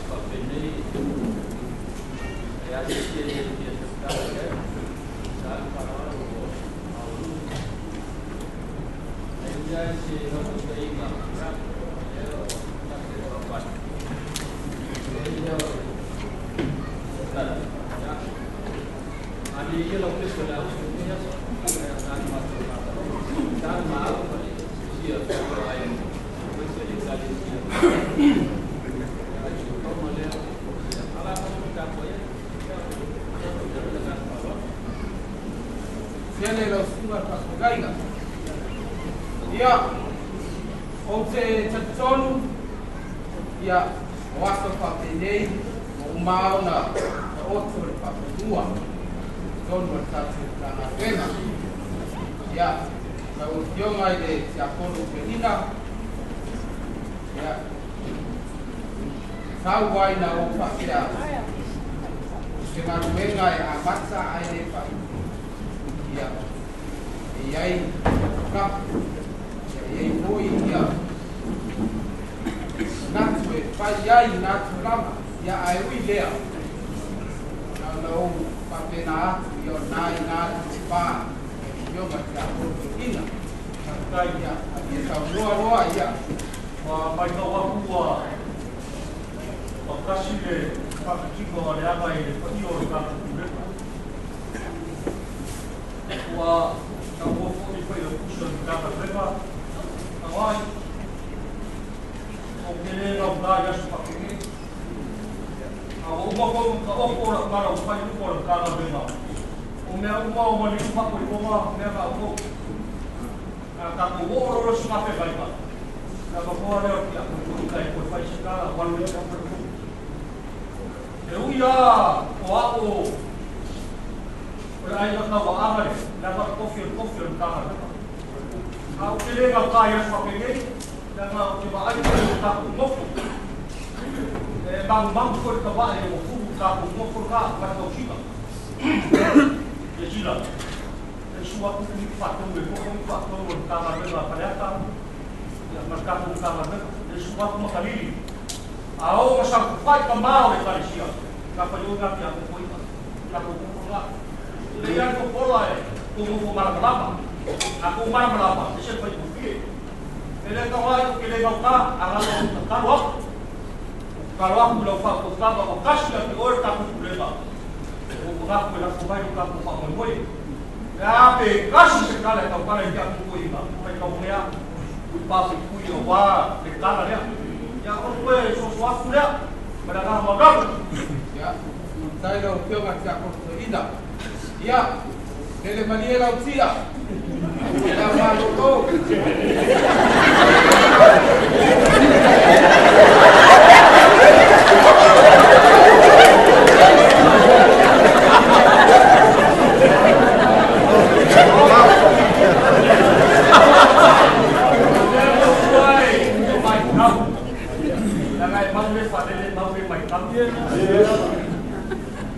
faapenei e ase e fia tatalo i ai. Sa le faaaloalo ua maualuga. Ai ia se naunautaiga lea o tatou faapale. E ia o le tala. Ia, malie ia lau peso le auso i lenei aso. Ae a le matou sa le maau ma le sia ai aemaise le Ekalesia. Ia, ai se toma lea. Ia, ala ka tapuai ai. Ia, le agaga faaaloalo. Tele lau susuga le faafeagaiga. Ia, ou te talitonu, ia, o aso faapenei ua uma ona taoto le faafanua totonu o le tatou Matagaluega. Ia, lau Afioga i le Tiakono Toeaina, ia, tau ai na ou faapea se galuega e amata ae le faaiu. Ia, e i ai tafatafa, ia, e i ai foi ia manatu e fai ai na tulaga, ia, ae ui lea, na ona ou faapena atu, ia, o lena i na le tofa i le Afioga i le Tiakono Toeaina. Faafetai. Ia, ia saunoa loa, ia. Ua matau atu ua tasi le faakatino a le aga i le paia o le tatou pulega. Ua saunoa foi le Failautusi o le Matagaluega, auai, ou te le gauta i aso faapenei. A ua uma foi ona taoto lau tala ua fai i luma o le Matagaluega. O mea uma o maliu faapoipoga mea na outou. A tatou oo loa i le suga feagaiga, le avanoa lea o le tiakono e toe fai se tala ua alu ai le E ui lava o a'o o le aiga tauaaga le leaga o le tofi o le tofi o le Matagaluega. A ou te le gauta i aso faapenei, leaga ou te vaai foi i o tatou nofo. E magumagu foi le tavae ua tumu tatou nofo lena ma le tausiga. Ia sila, e sua atu ni faatonu e lua foi faatonu o le Matagaluega a Faleata, ia ma le tatou Matagaluega. E sua atu Makalili. A o ma sampufai ka mā o le Ekalesia, ka whai ngā ki a koko tatou nofo lena. Le ia ko pola e ko nofo malamalama. A ko malamalama, e se whai kufie. E le ka wai o ke le gauta, a ngalo o tatalo aku. Tatalo aku lau whaakotanga o kasi a te oe tatou pulega. O ngaku e lako mai o tatou whaamoemoe. E a pe kasi se kala e tautala i te aku koe inga. Pai kau mea, ui pāpe kui o wā le kala lea. Ia o koe soso aku lea, ma le agaga maualalo. Ia, faafetai lau Afioga i le Tiakono Toeaina. Ia, lele malie lau tia. Ia malolo. Lea mo ua e mai kau. Leaga e mau le faalele mau le mai kau.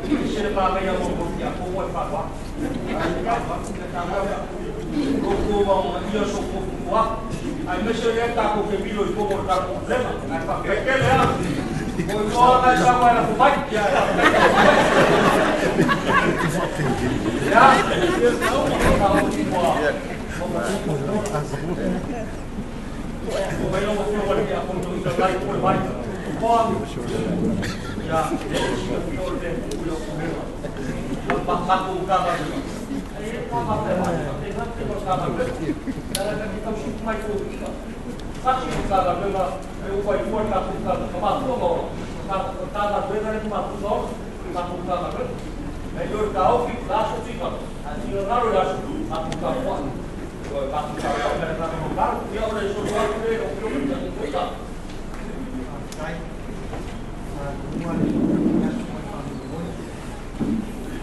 Se le māngaia mo mo tia ko mo e whaaloa. Ko ma o ia so ko ko Ai me se le ta ko ke milo i ko mo ta ko problema. Ai pa ke ke le a. Ko no na sa wa la ko mai kia. Ya. Ko mai lo mo fio wale kia ko to i ka kai ko le mai. Ko ya le si ko le ku yo ko mema. Pa pa ko ka ba. Ai pa pa pa. E ha te ko ka ba. La la ki tau mai ko. Tasi le Matagaluega e ua failua le tatou Tamatua ma ola. Matagaluega le Tamatua ma ola. Tatou Matagaluega. E le o le taofi, le aso tigalo, ae tigagalo i le aso, tatou tapuai. Tatou tapuai ma le agaga maualalo. Ia o le solo atu lea i lau Afioga i le Taitaifono. Faafetai. Taua le aso ma le faamoemoe.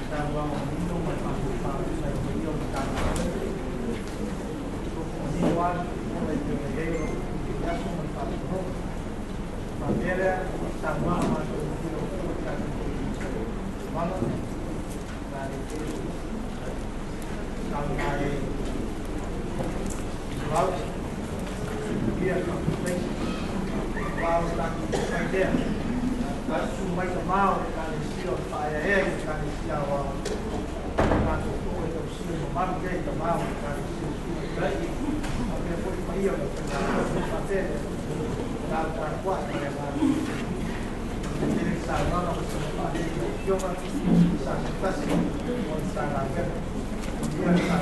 Saunoaga manino ma le faafofoga tusa ai foi ia o Matagaluega. Manino lava le tulaga e pei ona i ai o le aso ma le faasologa. Faapea lea, saunoaga matagofie a lau Afioga i le tatou Mana, na le saunoa ai Lau, ia faafetaisi, aua o tatou fai lea. Susu mai tamā o le Ekalesia o le faaeaea i le Ekalesia aoao, o tatou oo e tausia mamalu lea i tamā o le Ekalesia Susu mai faapea foi paia o le aufaigaluega. Faapea lea, lau tapuai ma le agaga. Tele le saunoaga ma sina faalele i lau Afioga, sa se tasi o le Matagaluega. Manuia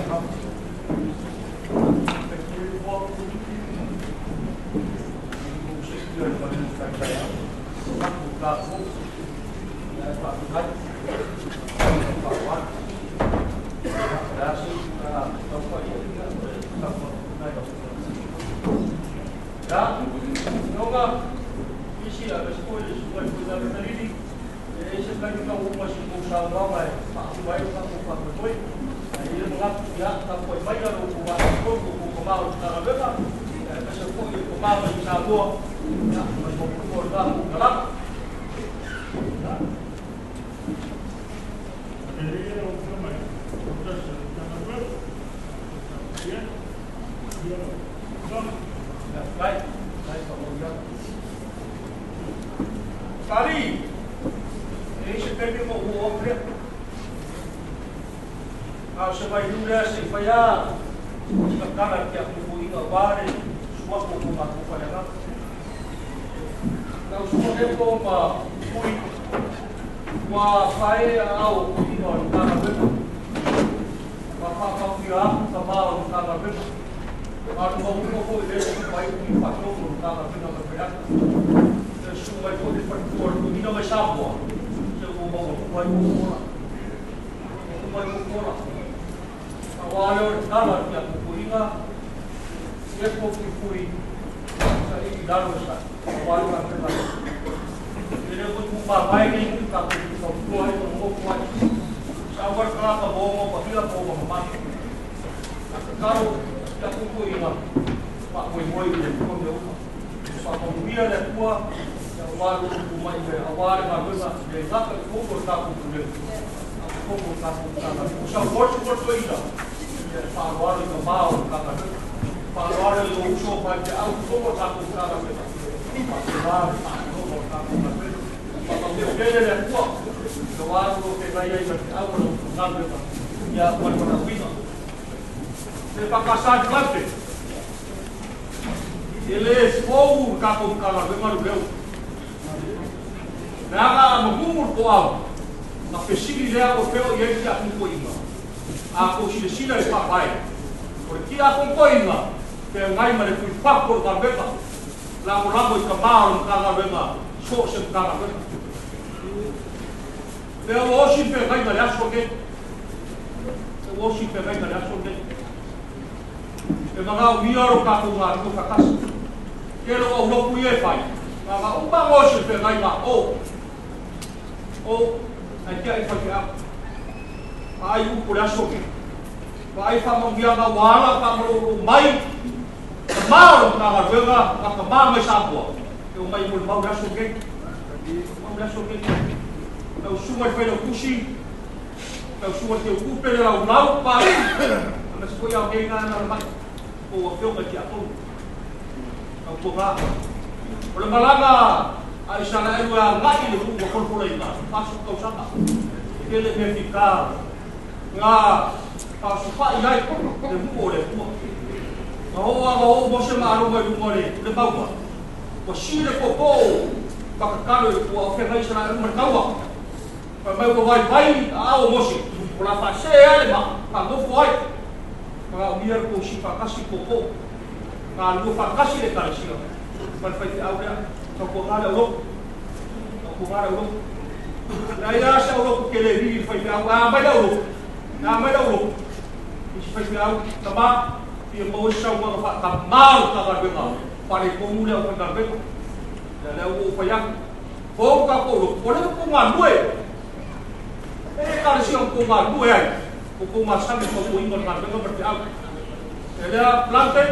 le saunoaga. Pali, e se taimi ma ua o lea. A o se vailu lea se i fai a sina tala i te atufuiga aua le suafu o ko matou faleagaga. Tau sua lea po ma pui ua fae aao o toeaina o le Matagaluega. Ua faamauia atu tamā o le Matagaluega. A o le mauga foi lea e susu mai i faatonu o le Matagaluega mai Faleata. E susu mai foi le faletua o le toeaina mai Samoa, se ua maua uma ai ou ola. Uma ai ou ola. Aua lea o le tala i te atufuiga, ia po fuifui sa i lalo e sa, aua le galuega. E le foi mavae nei i tatou fautua ai ma nofo ai. Sa aua le tagata maomaoma pahia po o mamanu. A tatalo i atufuiga, faamoemoe i le Atua mea uma. Faamanuia le Atua, ia aua le upu mai me aua le galuega le gata i totonu o le tatou pulega, a o totonu o le tatou Matagaluega. O sau motu toeaina, ia e faaaloalo i tamā o le Matagaluega. Faaaloalo i lou uso faifeau i totonu o le tatou Matagaluega. Faapena le faatinoga o le tatou galuega. Faamanuia tele le Atua, aua lo feagai ai ma le feau o lau galuega, ia ma le valaauina. Le faakasa atu e le fou le tatou Matagaluega luleu. Leaga a magumu le toau, na fesili lea ua peo i ai le tiakonotoeaina. A tou silasila i le faavae, o le tiakonotoeaina feagai ma le fuifatu o le galuega, lagolago i tamā o le Matagaluega, so o se Matagaluega. Lea ua osi le feagaiga i le aso lenei. Lea ua osi le feagaiga i le aso lenei. E manaomia lo tatou galulue faatasi. Tele o aulotu ia e fai, na ona uma ona osi le feagaiga o, o, ae tiai faifeau. Vaai upu le aso lenei. Vaai faamanuiaga ua ala faamalōlō mai tamā o le Matagaluega ma tamā mai Samoa e omai mo le mau le aso lenei. Mau le aso lenei. Lau susuga i le Failautusi, lau susuga i le Teutupe le laulau Pali, aemaise foi ao nei na na mai po o afioga i tiatonu. Tautuaga. O le malaga a Isaraelu e agai i le nuu ua folafolaina, 40 tausaga. Tele mea fita na faasofai ai le nuu o le Atua. Na oo lava oo Mose ma Arona i luga o le mauga, ua sii le poopoo ma tatalo i le Atua, o feagai Isaraelu ma le taua. Fai mai ua vaivai aao o Mose, o le a faasee ai le maa, faanofo ai. Manaomia le tou sii faatasi i poopoo. Galulue faatasi le Ekalesia ma le faifeau lea. Tautuana le aulotu. Tautuana le aulotu. Leai lava se aulotu tele e vili i le faifeau. A mai le aulotu, a mai le aulotu i si faifeau, tama, fia maua se saunoaga faatamā o le Matagaluega faaletonu lea o faigaluega. Ia lea ua ou fai atu, fou tatou aulotu, ua leva outou galulue. E le Ekalesia na outou galulue ai, outou masani i le fautuaina o le galuega ma le feau. E lea Plante,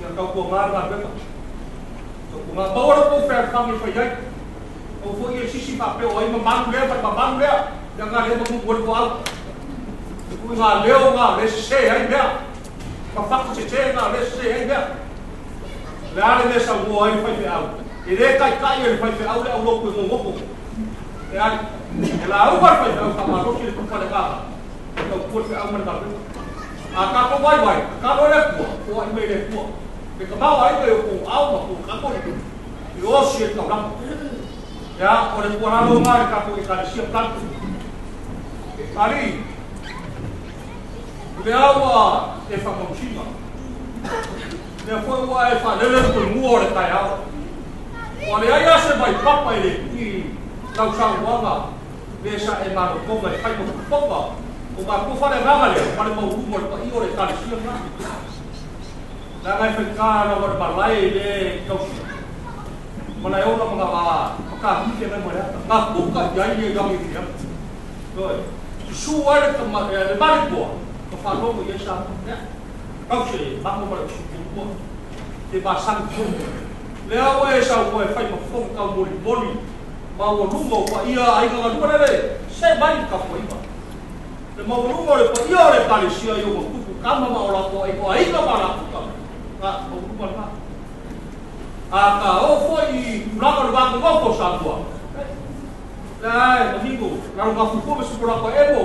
ia tautuana le galuega. Tautuana, maua lo outou fealofani e fai ai. Aua foi e sisi faapea o ai mamalu lea ma le mamalu lea, ia nga lea matutu ai le toau. E tui nga leo nga le sese ai mea. Ma fatu sese nga le sese ai mea. O le a le mea saunoa ai le faifeau? E le taitai e le faifeau le aulotu e gogoto. Leai. E lauga le faifeau faamalosi le tufa le agaga e tautua le feau ma le galuega. A tatou vaivai, tatalo e le Atua, foai mai le Atua. Le tamaoaiga i o tou ao ma tou tatou i osi e le taulaga. Ia, o le tuualalo lena i le tatou Ekalesia Plantu. Alii, o lea ua e faamausina, lea foi ua e faalele le toe mua o le taeao. Ua leai lava se vaipapa e le tui i lau saunoaga le sa e malotoga e fai ma fofoga o matou faleagaga lea ma le maualuga o le paia o le Ekalesia lena. Leaga e faigata lava le malae i le tausi malae ola ma ma kahike mai ma le ata. Nga kuka i ai ia iangi i ata. Ioe, susu ai le tama, le maletua, ma faalogo i ai sa mea. Kau se mango ma le usi pulua. Te masani tonu. Lea ua e sau e fai ma fofoga tau molimoli maualuga o paia aiga galua lele se mai le tapuaiga. Le maualuga o le paia o le Ekalesia i ona tupu tama ma o latou aiga, o aiga ma latou tama, na, maualuga lena. A ka oo foi i tulaga o le va nonofo o Samoa, lea e manino, lalo mafufua ma Sipolako emo,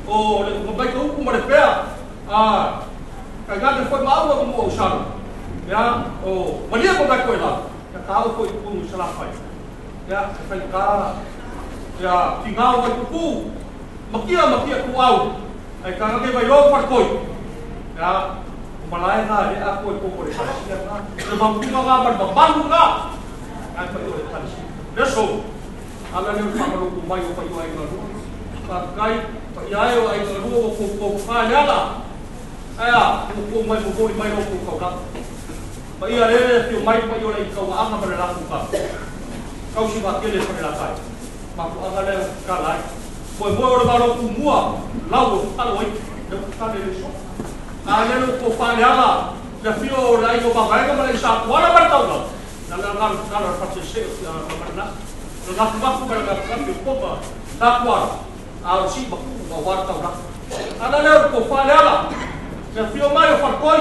o le mai ka upu ma le pea, a tainane foi maua ma mua o Salo, lea o malie ma mai koe la, ia ka oo foi i totonu i Salafai, lea e faigata, ia tigao mai tupu, Makia makia tuau ai kagage mai lo falekoi. Ia, o malae na le ako e koko le kalesia na. Le mamuga nga ma le mamalu nga. Ai pa o le kalesia. Le so. Ala le whakaloko mai o pai o ai ngalua. Faafetai, pa ia e o ai ngalua o kou kou ka le ala. Aia, o kou mai momoli mai lo kou kaulaka. Pa ia le le fio mai pa i o le i kauaanga ma le lakou ka. Kausi wa kele pa le lakai. Mafuaaga lea tatala ai. Moemoe o le Malo Tumua, lau o tatalo ai, lea ua tatale le so. A lea le ua faaleala le afio o le aiga o Mavaega ma le Aisakuala ma le Taulaga, na le agaga tatala o le faasese o tia ma le na. O le gafugafu ma le gafugafi o Koma, Sakuala, a o le sii matuu ma aua le Taulaga. A na lea ua faaleala le afio mai o Faletoi,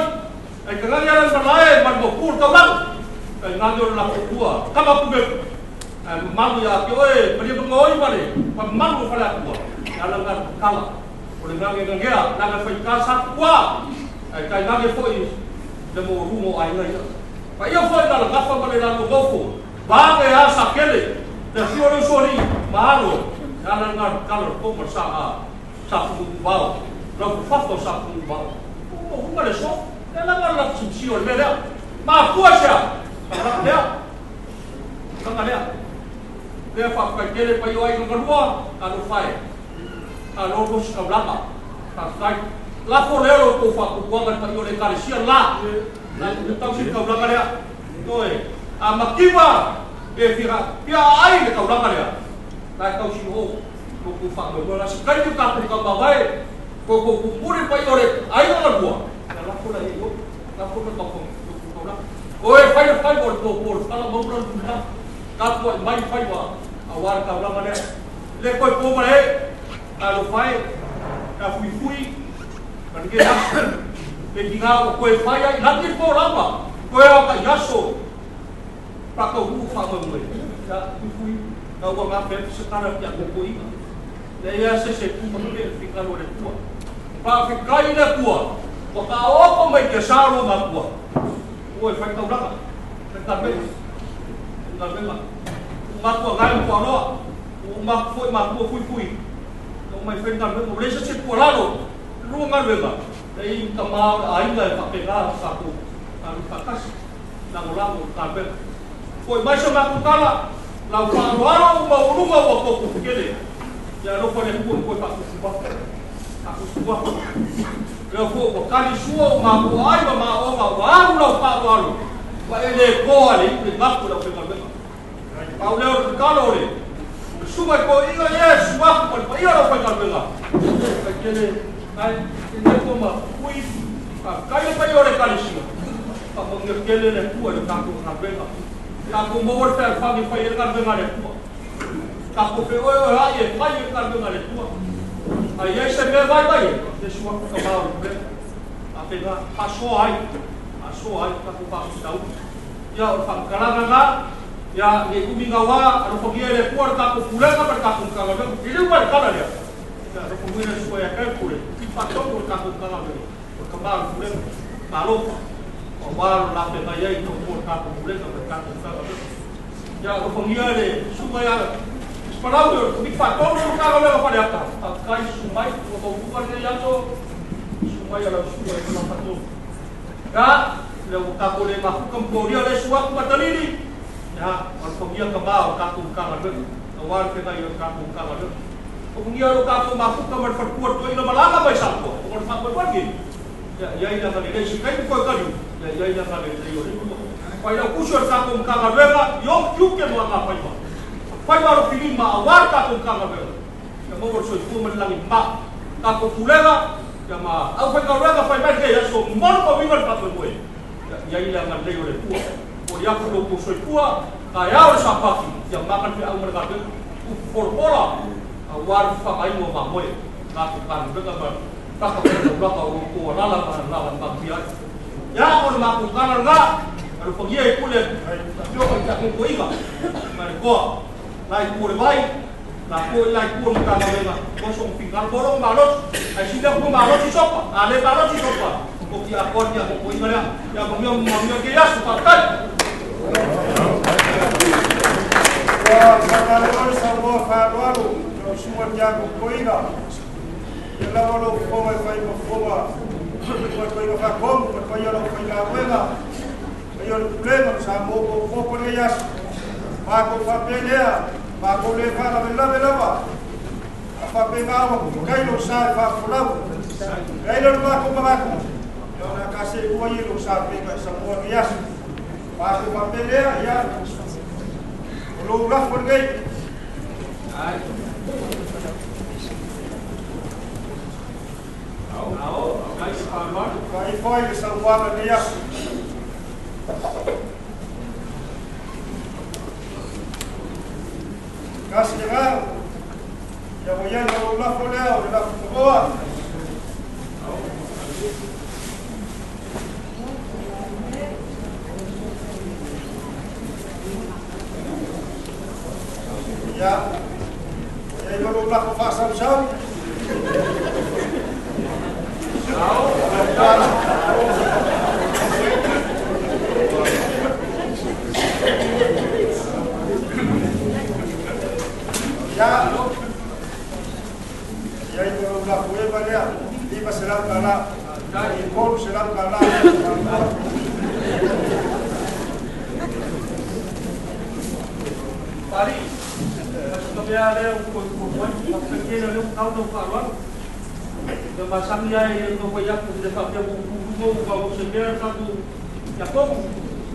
ai tagagi ala le malae ma le maupu o le Taulaga, ai gage o le latou ua kama pumepu. Ae mamalu ia te oe, malie manga oi ma le mamalu o Faleatua, e ala nga tatala o le gage gagea, leaga e faigata sa tua, ae tai gage foi le maualuga o aiga ia. Paia foi na lagafa ma le lalo nofo, vage a sa kele, le afio o le usoalii, ma alo, e ala nga tatala o le toma le sa a sa pumupumao, lau fafafa o sa pumupumao. O uga le so, le ala nga le latou o le mea lea. Mafua i se a? Ka lea. Tulaga lea. Lea faafetai tele pai o aiga galua, talofa e. Talo tosi taulaga. Faafetai. Lafo lea lo tou faatuatuaga i le paia o le Ekalesia la. La le tausi le taulaga lea. Ioe. A mativa pe fia pia ai le taulaga lea. La e tausi o lo tou faamoemoe la se taimi o tatou taumavae ko tou pupuni le paia o le aiga galua. Ia lafo la i o. Lafo la tou taulaga. Oe fai le faiva o le pōpō le fala maua le tulaga. Tapuai mai faiva aua le taulaga lea. Le koe pō ma le talofa e, ka fuifui, ka nike aso. Le ki ngā o koe whai ai, lani le pō lava, koe ao ka i aso, pa kau huu wha moe moe. Ka fuifui, ka ua ngā pea se tara ki a koko inga. Le ia se se puma ke le whikalo le pua. Pa whikai le pua, wa ka oko mai ke saro ngā pua. Ua e whai taulaga, whai tarmena. Galuega. Ua matua ngai ma Puaroa, ua uma atu foi matua fuifui. Ua mai fai galuega, ua leai se isi tuualalo, lua galuega, leai ni tama o le aiga e faapena sa tatou Alu faatasi lagolago o galuega. Fo'i mai so matou tala, lau faaaloalo ma uluga ua tofu tele. Ia alofa le Atua toe faafuafua. Lea foi ua kali sua o matua ai ma maoga ua alu lau faaaloalo. Ua e le toa le iu le gapu lau faigaluega. Pau lea o le tatalo o le susuga i toeaiga ia e suafu ma le paia lau faigaluega. Faitele ai le ko ma ui faafetai le paia o le Ekalesia. Faamanuia tele le Atua i le tatou galuega. Tatou maua le fealofani e fai ai le galuega a le Atua. Tatou feoeoe ai e fai ai le galuega a le Atua. Ai ai se mea vaivai e, le suafu ka mao le pulega. Faapena, faasoa ai, tatou faafitauli. Ia o le faamatalaga na, ia nei umi gaua, alofagia e le Atua le tatou pulega ma le tatou Matagaluega. Liliu mai le tala lea. Ia alofagia le sua ia kai pule, faatonu le tatou Matagaluega, o le kama o le pulega. Malo, o wā lo la pe ngai ai tau le tatou pulega ma le tatou Matagaluega. Ia alofagia le suka ia Palau o le faatonu le Matagaluega Faleata. Faafetai susu mai, ua tautuga lenei aso, susu mai a lau susuga i le faatonu. Ia, le ua tatou le mafuta ma tolia le suaku matalili, ia, alofagia ka ma o le tatou Matagaluega, aua le feagai o le tatou Matagaluega. Alofagia lo tatou mafuta ma le faletua toeaina malaga mai Samoa, o le faamoemoe lenei. Ia, iai le agalelei se taimi koe kaliu, ia, iai le agalelei o le Atua. Pai lau kusi o le tatou Matagaluega, i o tiute mo aga faiva. Faiva alo filima aua le tatou Matagaluega. Ia maua le soifua ma le lagi ma. Tatou pulega, ia ma au faigaluega fai mai lenei aso, momoli ma uiga le faamoemoe. Ia, iai le agalelei o le Atua. O le aku lo tou soifua, taeao le Sapati, ia maka le feau ma le galuega. Upu polapola, aua le fafagaina o mamoe. Tatou galuega ma taka whaitauraka o kou alala ma lala manuia ai. Ia, o le matou tala lena, alofagia i pule afioga i te akokoiga ma le toa. Lai tu o le vai, la koe lai tu o le Matagaluega, oso o fingalo molo malosi. Ai sili aku malosi sopa, a le malosi sopa, o ki akoa ni akokoiga lea. Ia manuia ke aso, faafetai. Ua faamalo le saunoa faaaloalo lau susuga i te akokoiga. Ia lava lou fofoga e fai ma fofoga ma toeaiga faatonu ma paia lau faigaluega. Paia o le pulega ma Samoa popopo lenei aso. Matou faapea lea, matou le faalavelave lava. A faapena ua tutukai lou sa e faafolau. E ai lea o le matou manatu, ia ona kase ua ia lou sa peka i Samoa lenei aso. Matou faapea lea, ia o lou lafo lenei. Faifo ai le saunoaga lenei aso. Kasi le gao, ia ua iai ma lou lafo lea o le lafo nogoa. Ia, ua iai ma lou lafo faasausau. Ia, iai ma lou lafo eva lea, 500 tala, 300 tala. Pari, aso ka mea lea u koe koe, faafetai lea u tau tau faaaloalo. Ia masani ai e no fai aku le faapea ua uluga ua o se mea tatou Iakobo.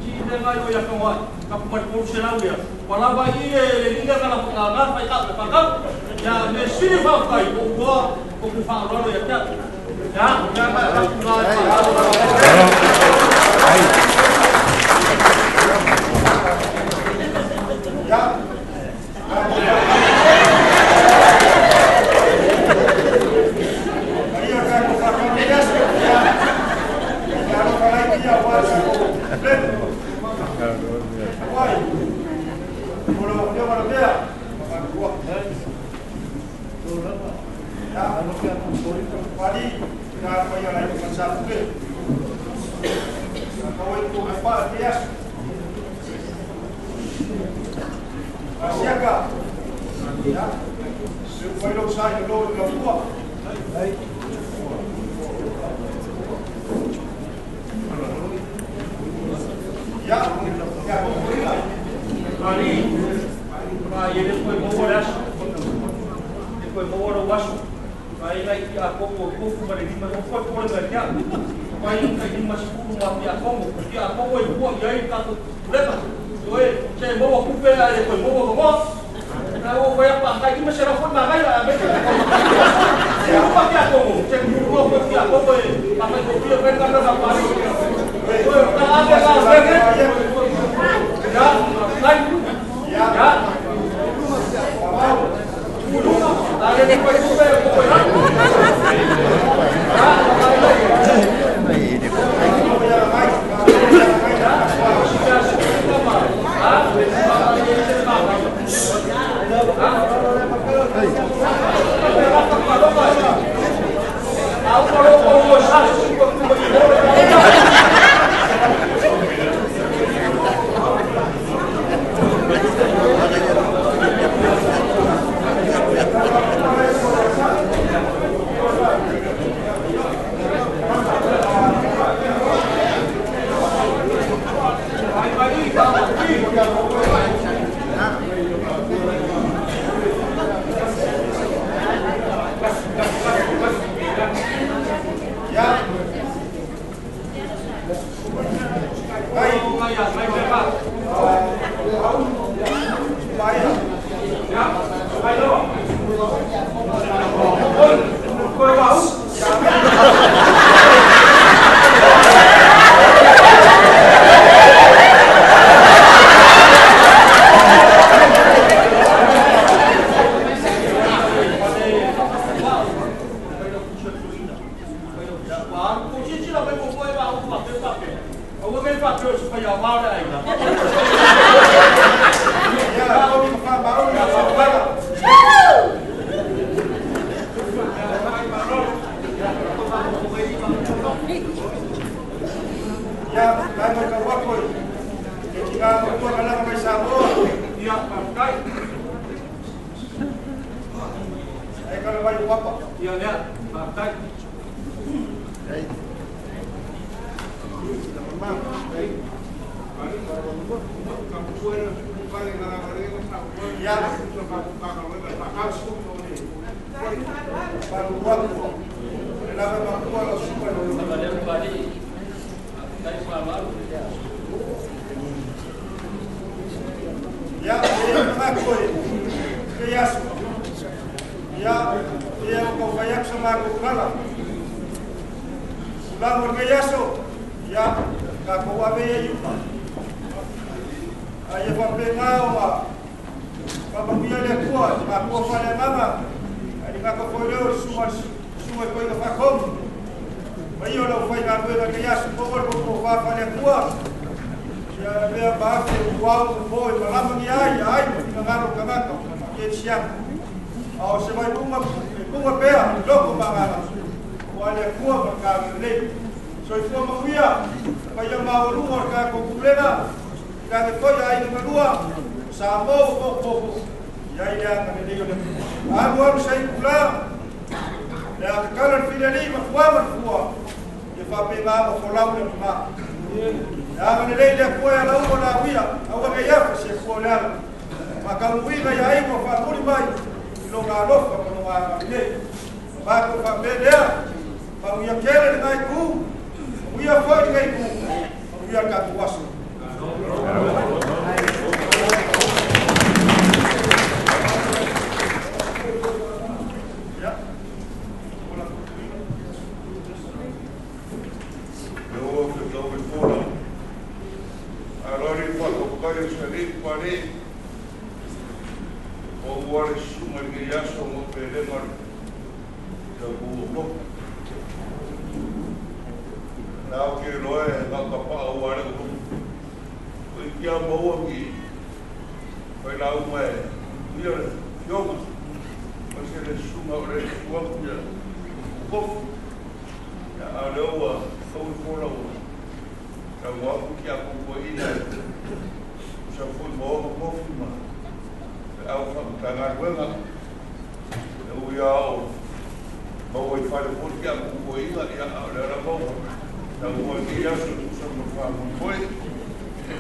Ti le ngai o ia kawai. Ka pu mai 300 lea. Ua lava i le linga ka la whakanga whai ka le whakau. Ia me sili whaukai o ua o ku faaaloalo ia te atu. Ia, ia mai tatou ngā e faaaloalo. Ia, Maria tatou faatonu lenei aso. Ia, ia alofa laiti aua le tatou pulega. Auai, o lau afioga le mea, ma matua. Ia, Pali, ia paia lai ma sapupe. Kau e tu pa lenei aso. Asiaka. Ia, se fai lou sa i lo i lau tua.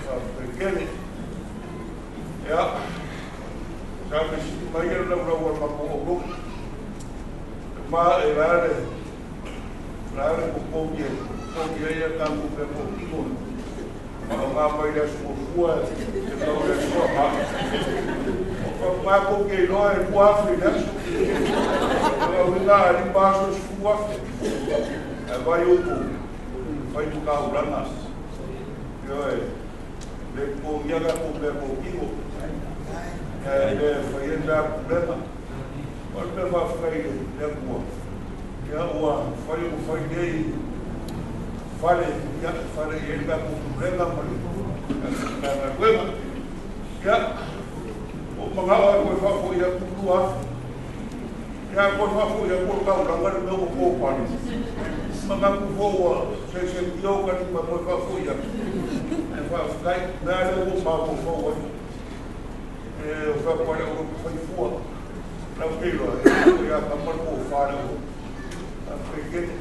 Faafetai Ia, sa fesili mai le laulau a le matou aulou. Ma e la le popogi e popogi ai a tatou mea totino. Faaaoga mai le aso muamua e tau le aso ma. O matou te iloa e 2,000 i le aso. O uiga a 5 aso e 10,000. Ae vai outou, fai makaulana. Ioe, le popogia tatou mea totino. Ae le fai ai mea pulega. O le mea faafetai i le Atua. Ia ua fai ua fai nei fale, ia fale i ai le tatou pulega ma le Matagaluega. Ia, ua ou manao lava e toe faafoi atu le 2,000. Ia toe faafoi atu o le taulaga le mea ua topale. Manatu foi ua sesetia o kalima toe faafoi atu. Ae faafetai, o le a lea ua ou mafaufau ai. E o fai le au fai fua. Lau te iloa, e ia tama le tofa le au. Faafetai tele.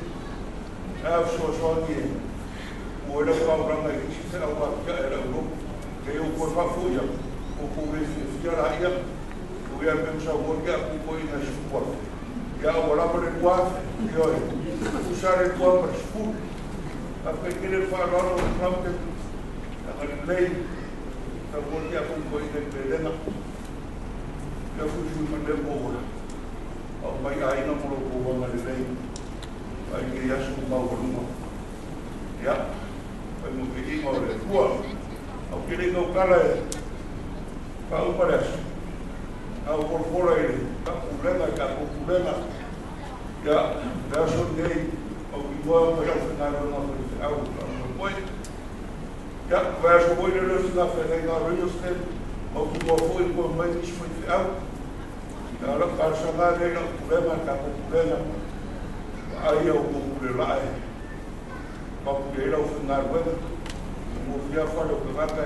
A fesoasoani e ua lau taulaga i isi feau atiae a le aulotu. E ou toe faafoi atu, o kou le fiafia laia. O ia pe saunoa ke aku ko ina 10,000. Ia ua lava le 2,000. Ioe, tusa le 2 ma le 10. Faafetai tele le faaaloalo o le Plumter. Agalelei, saunoa ke aku ko ina i pelega. Ia fuifui ma le mo au mai aiga mo lo kou agalelei. Ai ke aso maualuga. Ia, fai mo viiga o le Atua. Au ke le kala e faauma le aso. Au polapola i le tapulega i tatou pulega. Ia, le aso lenei, au igoa mai lau faigaluega faifeau faamoemoe. Ia, vai aso foi le leo sina feagaiga radio stand, au igoa foi koe mai nisi faifeau. Ia, o lau talosaga lea i lau pulega, le tatou pulega, vaai au kou pule lae, papu ai lau faigaluega. Mo fia fale o tagata e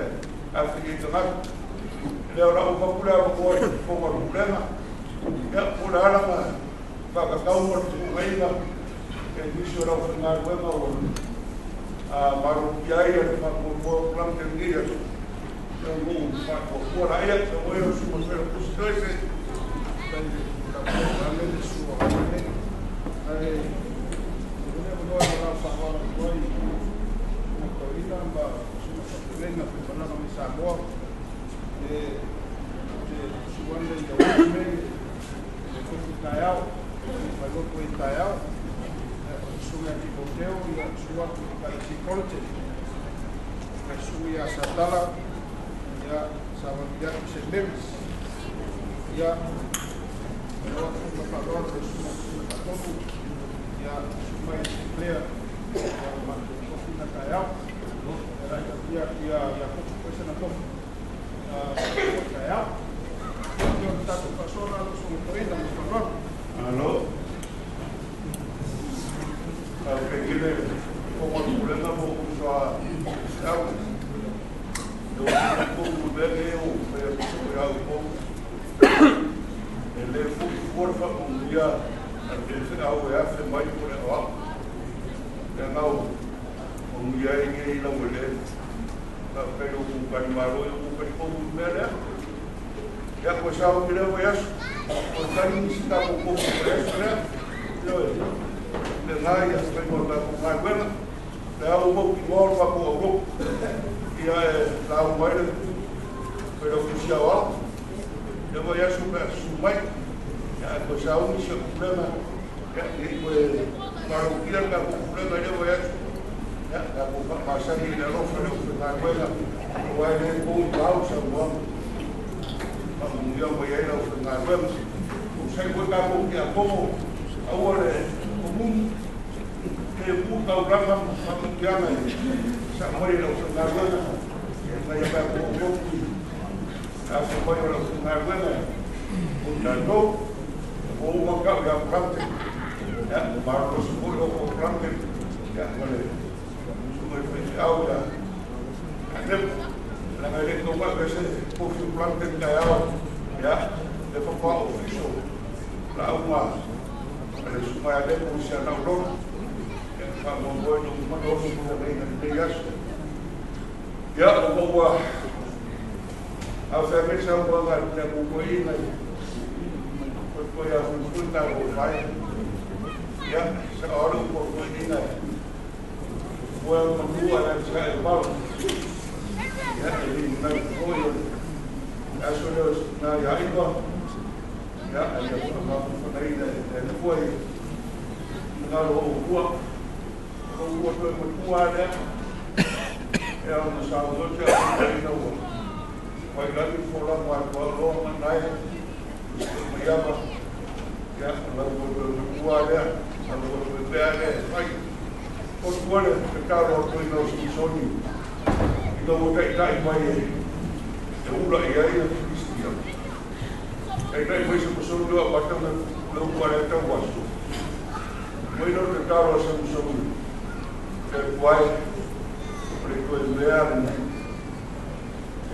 afe i tagata. Lea o lau papu lea avanoa i le fofoga o le pulega. Ia, po o le ala na faakatau ma le fetuunaiga e nisi o lau faigaluega ua malopia ai le faamoemoe o Plumter lenei aso. Ia ua ou faatuatua laia, saunoa lau susuga i le Failautusi Toese. Alo. Faafetai tele fofoga o le pulega mo ou uso a feau. E o tou mea nei o fai atu foi au i pou. E le fui fua le faamanuia a le feau e afe mai po le aoao. Lea na o manuia ai nei lau eleele. Faafetai lo kou talimalo i o kou talitonu i le mea lea. Ia, koe sao ki lea vaiaso. O tali nisi tatou tofu i le vaiaso lea. Ioe, le na ia fai mo le tatou galuega. Le au mau ki noa o le matou aulotu. Ia e lau mai le Failautusi Aoao. Le vaiaso pe a susu mai. Ia ae koe sauni si au pulega. Ia, ne i koe maloutia le tatou pulega i lea vaiaso. Ia, tatou faamasani i le alofa i le aufaigaluega. Aua e le pou i vao saunoaga. Faamanuia mai ai lau faigaluega. Usai foi tatou tiakono, aua le komumu, ke pu taulaga ma faamanuiaga e sa mai i lau faigaluega. Ia nai a tatou aulotu i afe mai o lau faigaluega o tatou. Ua uma kau ia Plumter. Ia, malolosi foi o ko Plumter. Ia, ma le susuga i le faifeau ia Anepo. Leaga e le tau ave se tofi o Plumter i taeao. Ia, le faatoa official lauga a le susuga ia Anepo i si ana aulotu. Ia, faamoemoe no uma oso mo lenei aso. Ia, o ua au whea me sau wanga te koko i ngai. Koe koe a fui fui tā o whai. Ia, sa ora u koe i ngai. Koe au matua e sa e malo. Ia, e li ngai koe o aso leo nā ia iwa. Ia, ai ia whakamapu whanai e kua i ngaro o kua. O kua toe matua lea. E au na sa o te au na ua. Wai lagi fola mai kua loa manai. Maiava. Ia, lau kua toe matua lea. Lau kua toe pea lea e whai. O tua le te talo atu i nau Samsoni. I nau o taitai mai e e ula i ai a Filistia. Taitai mai Samsoni o apata me lau kua lea tau aso. Mai nau te talo a Samsoni. Te kuai o le toe mea lenei.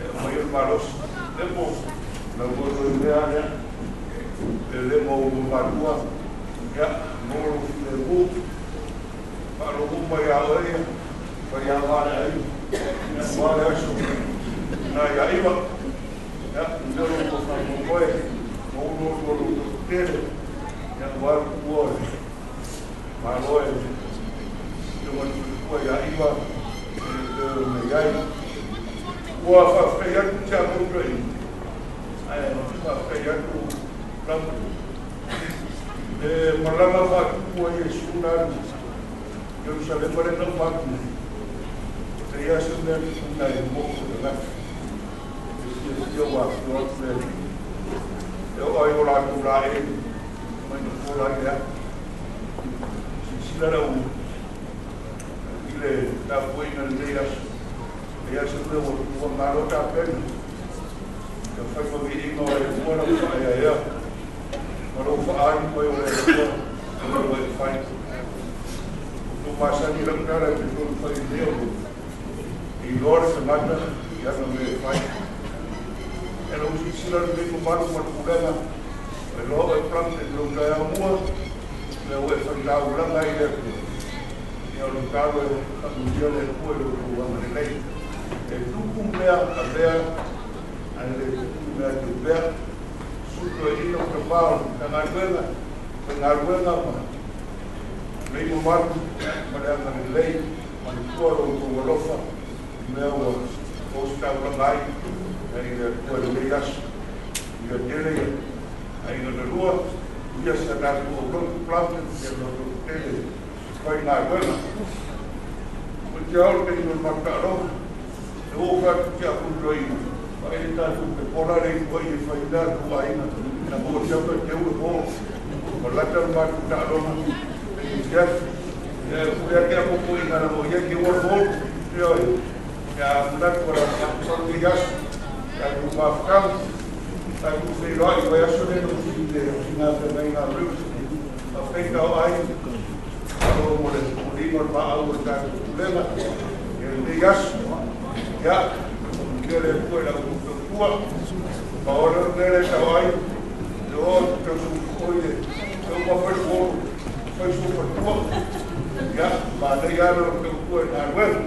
E mai o le malosi. Lepo, lau kua toe mea lea. E le mau matua. Ia, mo lo file mu. Whaalogo mai a oe, whai a wale ai, wale aso, nā ia iwa, ia, ndero ko whangomoe, mo ulo ulo ulo tere, ia, wale kua e, malo e, te wani kua ia iwa, e te me iai. Ua whawhai atu te a koutou i, ai, whawhai atu ramu. E malama whakupua i e suna Jerusalema le nau matu nei. Te ia se mea tupuna e moko te laki. E sia sia wā tua atu le. E o ai o lākou la e. Mai no kōla i lea. Sisila le u. I le tapuina le nei aso. E ia se mea ua tupua ngalo tā pena. Te whai mawi inga o e ua na wha ea ea. Ma lou wha mai o le ua. O le ua e whai. Tu masani lau tala te tolu whai leo. I loa le tangata i ana me whai. E lau sisila le nei mamalu ma le pulega. E loa e plang te lau tae au mua. Me ua e whai langa i le atua. Ia o le talo e whangutia le atua i lo anga le nei. E tupu mea a mea. Ane le tupu mea te pea. Suto e ina o te pao. Ka ngaruenga. Ka ngaruenga ma. Nei mamalu ma le anga le lei. Ma le tua lo tou alofa. Mea ua fositaulanga ai. Ai le atua le nei aso. Ia tele ia. Ai ngā lua. Ia sa tātou o lotu plate. Ia lotu tele. Whai ngā ruenga. O te ao te ingo mataroa. E o whatu te aputo ina. Whai e tātou te pora rei kua i e whai nā tu aina. Na mō te auka te ue mō. O lata matu tāroa. E i te atu. E kua te apopo ina na mō ia ke ua mō. Te oi. Ia munatu wara whangu i aso. Ia tu mawhakau. Ia tu whairoa i wai aso neno ki te ngā whangai ngā rūs. A whaita o ai. Alo mo le mulino ma au o tātou pulega. Ia nei aso. Ia, kia le kua lau tua. Ma ora nele tau ai. Te o te su oi le. Te uma whai wōru. Whai su whatua. Ia, ma nei ana o te kua nā ruehu.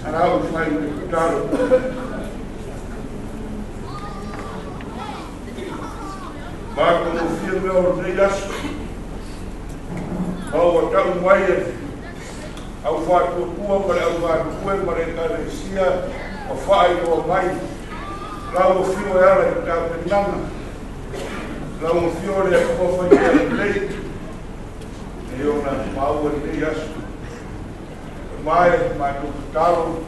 Ara o whai le kutaro. Mā kono fia mea o nei aso. Ma ua tau mai e au whātua ma le au whātua ma le kalesia ma whaailoa mai. Lau o fio e ala i tā penanga. Lau o fio le atua whai te lei. E ona maua nei aso. E mai mai tō talo.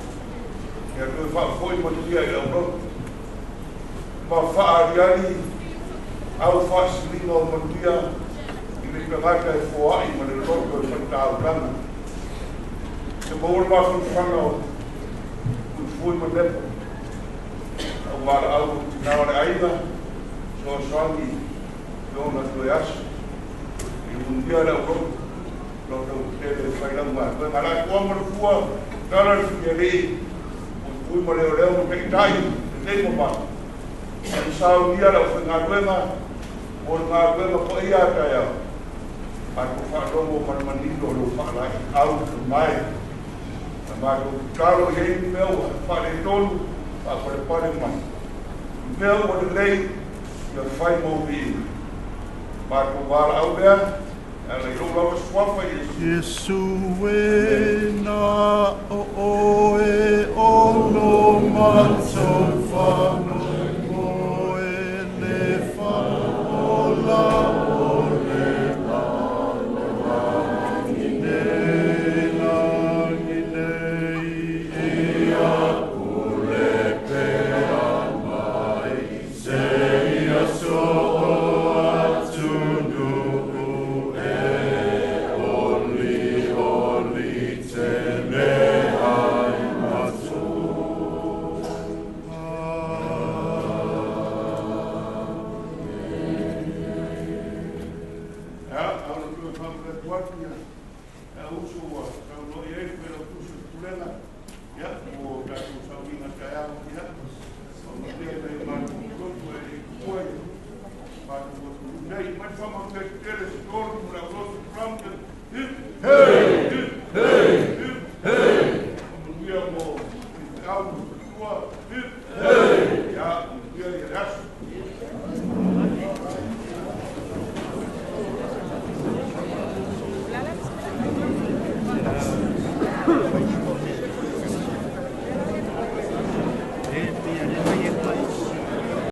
Ia toe whaafoi manuia i lau roto. Ma whaariari au whaasilinga o manuia i le tangata e foai ma le loto e whaitauranga. Te maua le mawhanawhanga o Pui ma lepo. Au wala au te nā o le aina, soasoangi i ona toe aso. I mundia le au roto, lo tau tele e whai lau maa. Koe ngā lai kua ma le fua, tala le whia lei, Pui ma leo leo ma teitai, te nei mamalu. E saunia lau whaingaluenga, o le ngaluenga po ia tai au. Ai ko whaalogo ma le manino lo whaalai au te mai. Matou tatalo i ai ni mea ua faaletonu, faapalepale mai. Mea ua lelei, ia fai mo viiga. Matou valaau lea, e ala i lou lava suafa Iesu. Iesu e na o oe o lo matou faamoemoe le faaola o le lalolagi nei, lagi nei, ia pule pea mai seia soo atunuu e oli oli tele ai matou. Ia, a o le toe faamanatu atu ia, le auuso ua saunoa i ai le Failautusi o le Pulega, ia, mo tatou sauniga taeao, ia, faamanuia i nai o matou loto e le i tuua i matou atunuu nei. Mai le faamanuia tetele se tolu mo le aulotu Crompton. Hip, hip, hip, hip. Faamanuia mo faifeau ma faletua. Hip, ia, manuia ia le aso.